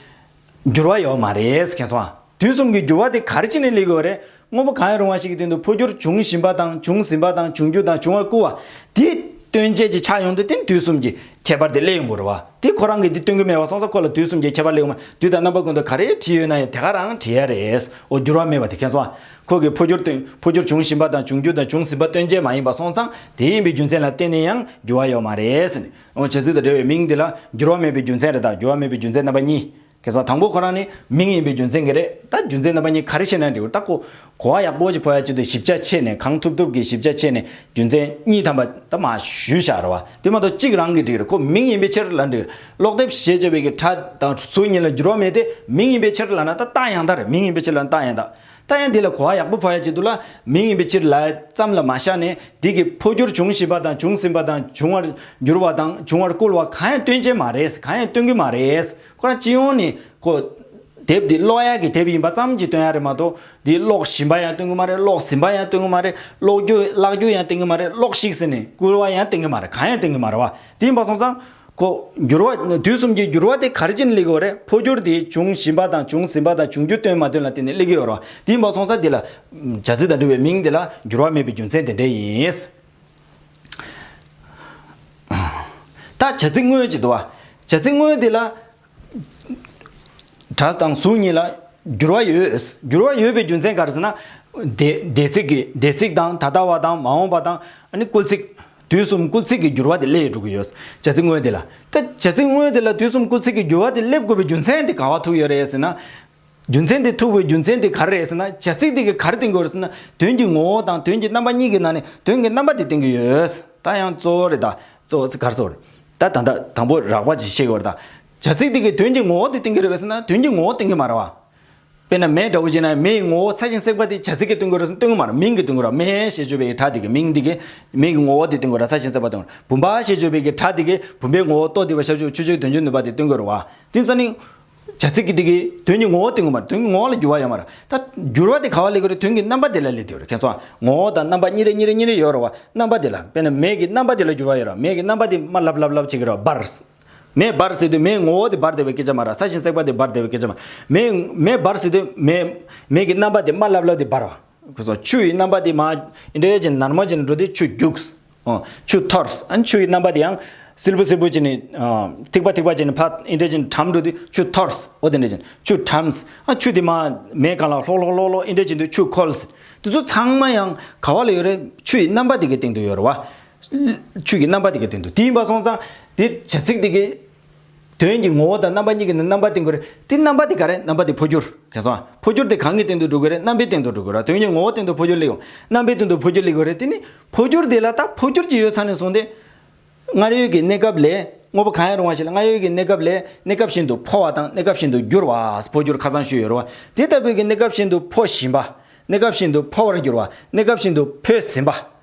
འགྱུར་བ་ཡོད་མ་རེད། མཁྱེན་སོང་ཨ། དུས་གསུམ་གྱི་འགྱུར་བ་དེ་ག་རེ་བྱས་ནས་སླེབས་ཀྱི་ཡོད་རེད། དངོས་པོ་གང་ཡང་རུང་བ་ཞིག་གི་སྟེང་དུ་འཕོ་འགྱུར་འབྱུང་བཞིན་པ་དང་འབྱུང་ཟིན་པ་དང་འབྱུང་རྒྱུ་དང་འབྱུང་བར་བསྐུལ་བ། དེ་སྟོན་བྱེད་ཅིག་ཆགས་ཡོང་དུས་དེ་དུས་གསུམ་གྱི་ཁྱད་པར་དེ་སླེབས་ཡོང་གི་རེད་བ། དེ་ཁོ་རང་གིས་དེ་སྟོན་གྱི་མེད་པ་སོང་ཙང་ཁོ་ལ་དུས་གསུམ་གྱི་ཁྱད་པར་སླེབས་ཡོང་མ། དུས་དང་རྣམ་པ་ཀུན་ཏུ་ག་རེ་བྲིས་ཡོད་ན་ཡང་དེ་ག་རང་བྲིས་ཡ་རེད། འོ། འགྱུར་བ་མེད་པ་དེ། མཁྱེན་སོང་ཨ། ཁོ་གིས་འཕོ་འགྱུར་སྟོན། འཕོ་འགྱུར་འབྱུང་བཞིན་པ་དང་འབྱུང་རྒྱུ་དང་འབྱུང་ཟིན་པ་སྟོན་བྱེད་མ་ཡིན་པ་སོང་ཙང་དེ་ཡིན་པའི་རྒྱུ་མཚན་ལ་བརྟེན་ནས་ཡང་འགྱུར་བ་ཡོད་མ་རེད་ཟེར་ནས། འོ། བྱ་ཚིག་དང་འབྲེལ་བའི་མིང་འདི་ལ་འགྱུར་བ་མེད་པའི་རྒྱུ་མཚན་རེད། ད་འགྱུར་བ་མེད་པའི་རྒྱུ་མཚན་རྣམ་པ་གཉིས། གལ་སྲིད་དང་པོ་ཁོ་རང་ནི་མིང་ཡིན་པའི་རྒྱུ་མཚན་གྱིས་རེད། ད་རྒྱུ་མཚན་རྣམ་པ་གཉིས་ག་རེ་བཤད་ན་འགྲིག་གི་རེད། ད་ཁོ་གོ་བ་ཡག་པོ་ཅིག་ཕོག་ཡ་ཆེད་དུ་ཞིབ་ཆ་བྱས་ནས་གང་ཐུབ་ཐུབ་ཀྱིས་ཞིབ་ཆ་བྱས་ནས་རྒྱུ་མཚན་གཉིས་ཐམ་པ་ད་མར་ཞུས་བཞག་རེད་བ། དེ་མ་གཏོགས་གཅིག་རང་གིས་འགྲིག་རེད། ཁོ་མིང་ཡིན་པའི་ཕྱིར་ལབ་འགྲིག་རེད། ཀློག་དེབ་ཞེས་བྱ་བའི་གི་སྒྲ་དང་གཟུགས་གཉིས་ལ་འགྱུར་བ་མེད་དེ། མིང་ཡིན་པའི་ཕྱིར་ལབ་ན་ད་རྟགས་ཡང་དག་རེད། མིང་ཡིན་པའི་ཕྱིར་ལབ་ན་རྟགས་ཡང་དག་ད་ཡང་འདི་ལ་གོ་བ་ཡག་པོ་ཕོག་ཡ་ཆེད་དུ་ལ་མིང་ཡིན་པའི་ཕྱིར་ལབ་ཙམ་ལ་མ་བཞག་ནས། འདི་གི་འཕོ་འགྱུར་འབྱུང་བཞིན་པ་དང་འབྱུང་ཟིན་པ་དང་འབྱུང་བར་འགྱུར་བ་དང་འབྱུང་བར་བསྐུལ་བ་གང་ཡང་སྟོན་གྱི་མ་རེད། གང་ཡང་སྟོན་གྱི་མ་རེད། ཁོ་རང་སྤྱི་ཡོངས་ནས་ཁོ་དེབ་འདི་ཀློག་ཡག་གི་དེབ་ཡིན་པ་ཙམ་གྱིས་སྟོན་ཡག་རེད་མ་གཏོགས། འདི་ཀློག་བཞིན་པ་ཡང་སྟོན་གྱི་མ་རེད། ཀློག་ཟིན་པ་ཡང་སྟོན་གྱི་མ་རེད། ཀློག་རྒྱུ་བཀླག་རྒྱུ་ཡང་སྟོན་གྱི་མ་རེད། ཀློགས་ཤིག་ཟེར་ནས་བསྐུལ་བ་ཡང་སྟོན་གྱི་མ་རེད། གང་ཡང་སྟོན་གྱི་མ་རེད་བ། དེ་ཡིན་པ་སོང་ཙང་། ཁོ་འགྱུར་བ། དུས་གསུམ་གྱི་འགྱུར་བ་དེ་ག་རེ་བྱས་ནས་སླེབས་ཀྱི་ཡོད་རེད། འཕོ་འགྱུར་དེ་འབྱུང་བཞིན་པ་དང་འབྱུང་ཟིན་པ་དང་འབྱུང་རྒྱུ་སྟོན་མ་སྟོན་ལ་བརྟེན་ནས་སླེབས་ཀྱི་ཡོད་རེད་བ། དེ་ཡིན་པ་སོང་ཙང་འདི་ལ་བྱ་ཚིག་དང་འབྲེལ་བའི་མིང་དེ་ལ་འགྱུར་བ་མེད་པའི་རྒྱུ་མཚན་དེ་འདྲ་ཡིན། ད་བྱ་ཚིག་དངོས་ཅིག་འདུག་བ། བྱ་ཚིག་དངོས་དེ་ལ་སྒྲ་དང་གཟུགས་གཉིས་ལ་འགྱུར་བ་ཡོད། འགྱུར་བ་ཡོད་པའི་རྒྱུ་མཚན་ག་རེ་ཟེར་ན། འདས་འདས་ཚིག་གི་འདས་ཚིག་དང་ད་ལྟ་བ་དང་མ་འོངས་པ་དང་ཨ་ནི་སྐུལ་ཚིག་དུས་གསུམ་སྐུལ་ཚིག་གི་འགྱུར་བ་དེ་སླེབས་འགྲོ་གི་ཡོད། བྱ་ཚིག་དངོས་དེ་ལ། ད་བྱ་ཚིག་དངོས་དེ་ལ་དུས་གསུམ་སྐུལ་ཚིག་གི་འགྱུར་བ་དེ་སླེབས་དགོས་པའི་རྒྱུ་མཚན་དེ་ག་བ་ཐུག་ཡོད་རེད་ཟེར་ན། རྒྱུ་མཚན་དེ་ཐུག་པའི་རྒྱུ་མཚན་དེ་ག་རེ་རེད་ཟེར་ན། བྱ་ཚིག་དེ་གིས་ག་རེ་སྟོན་གྱི་ཡོད་རེད་ཟེར་ན། དོན་གྱི་ངོ་བོ་དང་དོན་གྱི་རྣམ་པ་གཉིས་ཀྱི་ནང་ནས་དོན་གྱི་རྣམ་པ་དེ་སྟོན་གྱི་ཡོད། ད་ཡང་གཙོ་བོ་རེད་ད། གཙོ་བོ་ག་རེ་ཟེར་རེད། ད་ད་ལྟ་དང་པོ་རགས་པ་ཅིག་བཤད་ཀྱི་ཡོད་རེད་ད། བྱ་ཚིག་དེ་གིས་དོན་གྱི་ངོ་བོ་དེ་སྟོན་གྱི་རེད་པས་ཟེར་ན། དོན་གྱི་ངོ་བོ་སྟོན་གྱི་མ་རེད་བ། དཔེར་ན་མེ་འདྲ་བོ་བྱས་ན་མེ་ཡི་ངོ་བོ་ཚ་ཞིང་སྲེག་པ་དེ་བྱ་ཚིག་གིས་སྟོན་དགོས་རེད་ཟེར་ན་སྟོན་གྱི་མ་རེད། མིང་གིས་སྟོན་དགོས་རེད། མེ་ཞེས་བརྗོད་པའི་སྒྲ་དེ་གིས་མིང་དེ་གིས་མེ་གི་ངོ་བོ་དེ་སྟོན་དགོས་རེད། ཚ་ཞིང་སྲེག་པ་སྟོན་དགོས་རེད། བུམ་པ་ཞེས་བརྗོད་པའི་སྒྲ་དེ་གིས་བུམ་པའི་ངོ་བོ་ལྟོ་ལྡིར་བ་ཞབས་ཞུམ་ཆུ་སྐྱོར་དོན་བྱེད་ནུས་པ་དེ་སྟོན་དགོས་རེད་བ། དེ་ཚོ་ནི་བྱ་ཚིག་གི་དེ་གིས་དོན་གྱི་ངོ་བོ་སྟོན་གྱི་མ་རེད། དོན་གྱི་ངོ་བོ་ལ་འགྱུར་བ་ཡོད་མ་རེད། ད་འགྱུར་བ་དེ་ག་བ་སླེབས་ཀྱི་རེད། དོན་གྱི་རྣམ་པ་དེ་ལ་སླེབས་བསྡད་ཡོད་རེད། མཁྱེན་སོང་ཨ། ངོ་བོ་དང་རྣམ་པ་གཉིས་རེ་གཉིས་རེ་གཉིས་རེ་ཡོད་རེད་བ། རྣམ་པ་དེ་ལ། དཔེར་ན་མེ་གི་རྣམ་པ་དེ་ལ་འགྱུར་བ་ཡོད་རེད་བ། མེ་གི་རྣམ་པ་དེ་དམར་ལབ་ལབ་ལབ་བྱེད་ཀྱི་རེད་བ། འབར། མེ་འབར་ཟེར་དུས་མེའི་ངོ་བོ་དེ་འབར་བསྡད་པའི་སྐད་ཆ་མ་རེད། ཚ་ཞིང་སྲེག་པ་དེ་འབར་བསྡད་པའི་སྐད་ཆ་མ་རེད། མེ་མེ་འབར་ཟེར་དུས་མེ་མེ་གི་རྣམ་པ་དེ་དམར་ལབ་ལབ་དེ་འབར་བ། ཁོ་ཚོ་ཆུ་ཡི་རྣམ་པ་དེ་མར་འདི་འདྲ་བྱས་ནས་ནར་མ་བྱས་ནས་འགྲོ་དུས་ཆུ་རྒྱུགས། ཨོ། ཆུ་འཐོར། ཨ་ནི་ཆུ་ཡི་རྣམ་པ་དེ་ཡང་སིལ་བུ་སིལ་བུ་བྱས་ནས། ཨ། ཐིགས་པ་ཐིགས་པ་བྱས་ནས་ཕར་འདི་འདྲ་བྱས་ནས་གྲམ་འགྲོ་དུས་ཆུ་འཐོར། ཨོ། དེ་འདྲ་བྱས་ནས་ཆུ་གྲམ། ཨ། ཆུ་དེ་མར་མེ་གང་ལ་ལྷོག་ལྷོག་ལྷོག་ལྷོག་འདི་འདྲ་བྱས་དུས་ཆུ་ཁོལ། དེ་ཚོ་ཚང་མ་ཡང་ག་བ་ལ་ཡོད་རེད། ཆུ་ཡི་རྣམ་པ་དེ་གི་སྟེང་དུ་ཡོད་རེད་བ། ཆུ་གི་རྣམ་པ་དེ་གི་སྟེང་དུ། དེ་ཡིན་པ་སོང་ཙང་དེ་བྱ་ཚིག་དེ་གི་དོན་གྱི་ངོ་བོ་དང་རྣམ་པ་གཉིས་ཀྱི་ནང་རྣམ་པ་སྟོན་དགོས་རེད། དེ་རྣམ་པ་དེ་ག་རེ་རེད། རྣམ་པ་དེ་འཕོ་འགྱུར། མཁྱེན་སོང་ཨ། འཕོ་འགྱུར་དེ་གང་གི་སྟེང་དུ་འགྲོ་གི་རེད། རྣམ་པའི་སྟེང་དུ་འགྲོ་གི་རེད། དོན་གྱི་ངོ་བོ་སྟེང་དུ་འཕོ་འགྱུར་སླེབས་ཡོང་། རྣམ་པའི་སྟེང་དུ་འཕོ་འགྱུར་སླེབས་དགོས་རེད། དེ་ནི་འཕོ་འགྱུར་དེ་ལ་ད་འཕོ་འགྱུར་ཅིག་ཡོད་ཚར་ནས་བཟུང་སྟེ། སྔར་ཡོད་ཀྱི་གནས་སྐབས་ལས། དངོས་པོ་གང་ཡང་རུང་བ་ཞིག་ལ་སྔར་ཡོད་ཀྱི་གནས་སྐབས་ལས་གནས་སྐབས་གཞན་དུ་འཕོ་བ་དང་གནས་སྐབས་གཞན་དུ་འགྱུར་བ། འཕོ་འགྱུར་ཁ་སང་ཞུས་ཡོད་རེད་བ། དེ་ལྟ་བུའི་གི་གནས་སྐབས་གཞན་དུ་འཕོ་བཞིན་པ། གནས་སྐབས་གཞན་དུ་འཕོ་བར་འགྱུར་བ། གནས་སྐབས་གཞན་དུ་འཕོས་ཟིན་པ།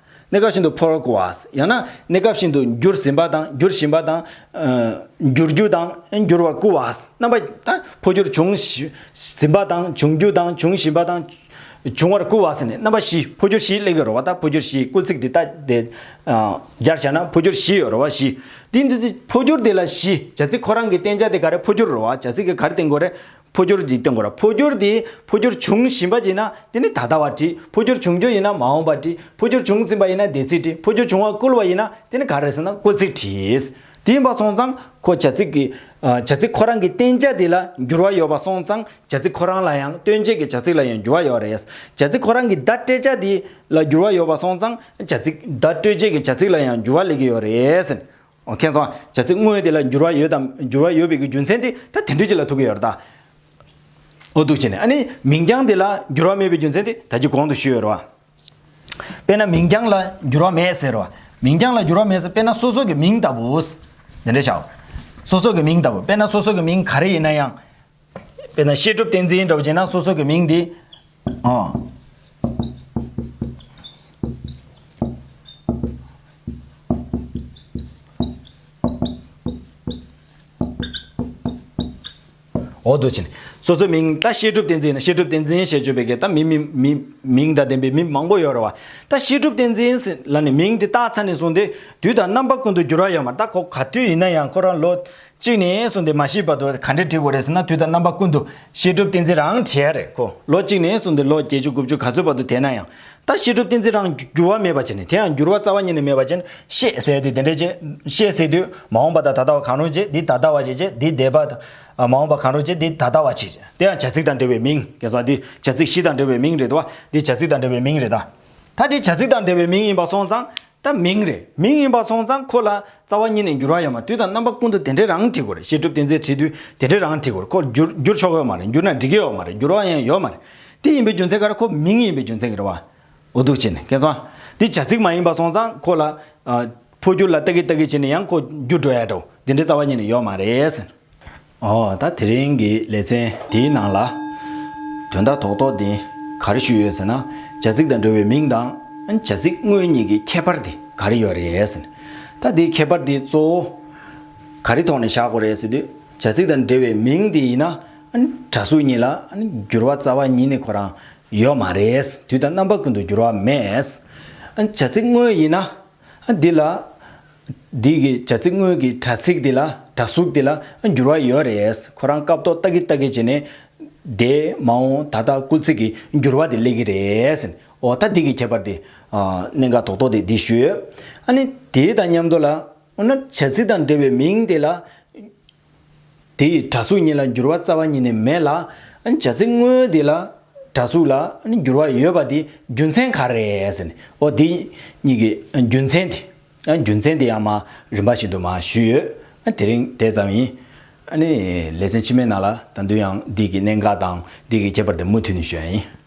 གནས་སྐབས་གཞན་དུ་འཕོ་བར་བསྐུལ་བ། ཡང་ན་གནས་སྐབས་གཞན་དུ་འགྱུར་ཟིན་པ་དང་འགྱུར་བཞིན་པ་དང་། ཨ། འགྱུར་རྒྱུ་དང་འགྱུར་བར་བསྐུལ་བ། རྣམ་པ་ད་འཕོ་འགྱུར་འབྱུང་ཟིན་པ་དང་འབྱུང་རྒྱུ་དང་འབྱུང་བཞིན་པ་དང་། འབྱུང་བར་བསྐུལ་བ་ཟེར་ནས་རྣམ་པ་བཞི། འཕོ་འགྱུར་བཞི་སླེབས་ཀྱི་རེད་བ། ད་འཕོ་འགྱུར་བཞི་སྐུལ་ཚིག་འདི་ལྟ་སྟེ། ཨ། སྦྱར་བྱས་ན་འཕོ་འགྱུར་བཞི་ཡོད་རེད་བ། བཞི། འདི་འདི་ཚོ་འཕོ་འགྱུར་འདི་ལ་བཞི། བྱ་ཚིག་ཁོ་རང་གི་བསྟན་བྱ་དེ་ག་རེ། འཕོ་འགྱུར་རེད་བ། བྱ་ཚིག་གིས་ག་རེ་སྟོན་དགོས་རེད། འཕོ་འགྱུར་འདི་སྟོན་དགོས་རེད། འཕོ་འགྱུར་འདི་འཕོ་འགྱུར་འབྱུང་བཞིན་པ་ཅིག་ན་དེ་ནི་ད་ལྟ་བ་བྲིས། འཕོ་འགྱུར་འབྱུང་རྒྱུ་ཡིན་ན་མ་འོངས་པ་བྲིས། འཕོ་འགྱུར་བྱུང་ཟིན་པ་ཡིན་ན་འདས་ཚིག་བྲིས། འཕོ་འགྱུར་འབྱུང་བར་བསྐུལ་བ་ཡིན་ན་དེ་ནི་ག་རེ་ཟེར་ན་སྐུལ་ཚིག་བྲིས། དེ་ཡིན་པ་སོང་ཙང་ཁོ་བྱ་ཚིག་གི། ཨ། བྱ་ཚིག་ཁོ་རང་གི་བསྟན་བྱ་དེ་ལ་འགྱུར་བ་ཡོད་པ་སོང་ཙང་། བྱ་ཚིག་ཁོ་རང་ལ་ཡང་སྟོན་བྱེད་ཀྱི་བྱ་ཚིག་ལ་ཡང་འགྱུར་བ་ཡོད་རེད། བྱ་ཚིག་ཁོ་རང་གི་བརྡ་སྤྲད་བྱ་དེ་ལ་འགྱུར་བ་ཡོད་པ་སོང་ཙང་། བྱ་ཚིག་བརྡ་སྤྲོད་བྱེད་ཀྱི་བྱ་ཚིག་ལ་ཡང་འགྱུར་བ་སླེབས་ཀྱི་ཡོད་རེད་ཟེར། ཨོ། མཁྱེན་སོང་། བྱ་ཚིག་དངོས་དེ་ལ་འགྱུར་བ་ཡོད་དམ། འགྱུར་བ་ཡོད་པའི་གི་རྒྱུ་མཚན་དེ་ད་དེ་འདྲ་ཅིག་ལ་ཐུག་གི་ཡོད་རེད་ད། ཨོ། འདུག་བྱས་ནས་ཨ་ནི་མིང་རྐྱང་དེ་ལ་འགྱུར་བ་མེད་པའི་རྒྱུ་མཚན་དེ་ད་ཅི་གོང་དུ་ཞུས་ཡོད་རེད་བ། དཔེར་ན་མིང་རྐྱང་ལ་འགྱུར་བ་མེད་ཟེར་བ། མིང་རྐྱང་ལ་འགྱུར་བ་མེད་ཟེར། དཔེར་ན་སོ་སོ་གི་མིང་ལྟ་བུ། དེ་འདྲ་བྱའོ། སོ་སོ་གི་མིང་ལྟ་བུ། དཔེར་ན་སོ་སོ་གི་མིང་ག་རེ་ཡིན་ན་ཡང་། དཔེར་ན་བཤད་སྒྲུབ་བསྟན་འཛིན་འདྲ་བོ་བྱས་ན་སོ་སོ་གི་མིང་འདི། ཨ། འོ། འདུག་བྱས་ནས་སོ་སོའི་མིང་། ད་བཤད་སྒྲུབ་བསྟན་འཛིན་ཡིན་ན་བཤད་སྒྲུབ་བསྟན་འཛིན་ཞེས་བརྗོད་པའི་གི་ད་མི་མི་མི་མིང་དང་ལྡན་པའི་མི་མང་པོ་ཡོད་རེད་བ། ད་བཤད་སྒྲུབ་བསྟན་འཛིན་ཟེར་ལབ་ནས་མིང་འདི་བཏགས་ཚར་ནས་བཟུང་སྟེ་དུས་དང་རྣམ་པ་ཀུན་ཏུ་འགྱུར་བ་ཡོད་མ་རེད། ད་ཁོ་ག་དུས་ཡིན་ན་ཡང་ཁོ་རང་ལོ་གཅིག་ནས་བཟུང་སྟེ་མ་ཤི་བར་དུ་ག་འདྲས་བྲིས་དགོས་རེད་ཟེར་ན། དུས་དང་རྣམ་པ་ཀུན་ཏུ་བཤད་སྒྲུབ་བསྟན་འཛིན་རང་བྲིས་ཡ་རེད། ཁོ་ལོ་གཅིག་ནས་བཟུང་སྟེ་ལོ་བརྒྱད་ཅུ་དགུ་བཅུ་ག་ཚོད་བར་དུ་བསྡད་ན་ཡང་། ད་བཤད་སྒྲུབ་བསྟན་འཛིན་རང་འགྱུར་བ་མེད་པ་བྱས་ནས། དེ་ཡང་འགྱུར་བ་རྩ་བ་ཉིད་ནས་མེད་པ་བྱས་ནས། བཤད་ཟེར་དེ་དེ་འདྲས་བྱས། བཤད་ཟེར་དུས་མ་འོངས་པ་དང་ད་ལྟ་བ་གང་རུང་བྱས། འདི་ད་ལྟ་བ་བྱས་བྱས། འདི་འདས་པ་དང་། ཨ། མ་འོངས་པ་གང་རུང་བྱས། འདི་ད་ལྟ་བ་བྱས་བྱས། དེ་ཡང་བྱ་ཚིག་དང་འབྲེལ་བའི་མིང་། གལ་སྲིད་འདི་བྱ་ཚིག་བཞི་དང་འབྲེལ་བའི་མིང་རེད་དོ། འདི་བྱ་ཚིག་དང་འབྲེལ་བའི་མིང་རེད་ད། ད་འདི་བྱ་ཚིག་དང་འབྲེལ་བའི་མིང་ཡིན་པ་སོང་ཙང་། ད་མིང་རེད། མིང་ཡིན་པ་སོང་ཙང་ཁོ་ལ་རྩ་བ་ཉིད་ནས་འགྱུར་བ་ཡོད་མ་རེད། དུས་དང་རྣམ་པ་ཀུན་ཏུ་དེ་འདྲའི་རང་བྲིས་དགོས་རེད། བཤད་སྒྲུབ་བསྟན་འཛིན་བྲིས་དུས་དེ་འདྲའི་རང་བྲིས་དགོས་རེད། ཁོ་འགྱུར་འགྱུར་ཆོག་གི་ཡོད་མ་རེད། འགྱུར་ན་འགྲིག་གི་ཡོད་མ་རེད། འགྱུར་བ་ཡང་ཡོད་མ་རེད། དེ་ཡིན་པའི་རྒྱུ་མཚན་ག་རེ། ཁོ་མིང་ཡིན་པའི་རྒྱུ་མཚན་གྱིས་རེད་བ། འོ་འདུག་བྱས་ནས་མཁྱེན་སོང་། དེ་བྱ་ཚིག་མ་ཡིན་པ་སོང་ཙང་ཁོ་ལ་ཨ། འཕོ་འགྱུར་ལ་ལྟ་གི་ལྟ་གི་བྱས་ནས་ཡང་ཁོ་འགྱུར་འགྲོ་ཡ་འདྲ་བོ་དེ་འདྲའི་རྩ་བ་ཉིད་ནས་ཡོད་མ་རེད་ཟེར། ཨོ། ད་དེ་རིང་གི་ལེ་ཚན་དེའི་ནང་ལ་དོན་དག་རྡོག་རྡོག་དེ་ག་རེ་ཞུས་ཡོད་ཟེར་ན། བྱ་ཚིག་དང་འབྲེལ་བའི་མིང་དང་བྱ་ཚིག་དངོས་གཉིས་ཀྱི་ཁྱད་པར་དེ་ག་རེ་ཡོད་རེད་ཟེར་ན། ད་དེའི་ཁྱད་པར་དེ་གཙོ་བོ་ག་རེ་ཐོག་ནས་བཞག་དགོས་རེད་ཟེར་དུས། བྱ་ཚིག་དང་འབྲེལ་བའི་མིང་དེ་ཡིན་ན་སྒྲ་གཟུགས་གཉིས་ལ་འགྱུར་བ་རྩ་བ་ཉིད་ནས་ཁོ་རང་ཡོད་མ་རེད། དུས་དང་རྣམ་པ་ཀུན་ཏུ་འགྱུར་བ་མེད། བྱ་ཚིག་དངོས་ཡིན་ན། འདི་ལ། འདི་གི་བྱ་ཚིག་དངོས་ཀྱི་སྒྲ་ཚིག་འདི་ལ། སྒྲ་གཟུགས་འདི་ལ་འགྱུར་བ་ཡོད་རེད། ཁོ་རང་སྐབས་ཐོག་ལྟ་གི་ལྟ་གི་བྱས་ནས། འདས་མ་འོངས་ད་ལྟ་སྐུལ་ཚིག་གི་འགྱུར་བ་དེ་སླེབས་ཀྱི་རེད། འོ། ད་འདི་གི་ཁྱད་པར་དེ་གནད་འགག་རྡོག་རྡོག་དེ་འདི་ཞུས་ཡོད། ཨ་ནི་དེ་དང་མཉམ་དུ་ལ། འོ་ན་བྱ་ཚིག་དང་འབྲེལ་བའི་མིང་དེ་ལ། དེ་ཡི་སྒྲ་གཟུགས་གཉིས་ལ་འགྱུར་བ་རྩ་བ་ཉིད་ནས་མེད་ལ། བྱ་ཚིག་དངོས་དེ་ལ་སྒྲ་གཟུགས་ལ་འགྱུར་བ་ཡོད་པ་དེ་རྒྱུ་མཚན་ག་རེ་རེད་ཟེར་ནས། འོ། དེ་གཉིས་ཀྱི་རྒྱུ་མཚན་དེ། རྒྱུ་མཚན་དེ་ཡང་མ་རིམ་པ་བཞིན་དུ་མ་ཞུས་ཡོད། དེ་རིང་དེ་ཙམ་ཡིན། ཨ་ནི་ལེ་ཚན་ཕྱི་མའི་ནང་ལ་ད་དུང་ཡང་འདི་གི་གནད་འགག་དང་འདི་གི་ཁྱད་པར་དེ་མུ་མཐུད་ནས་ཞུ་ཡ་ཡིན།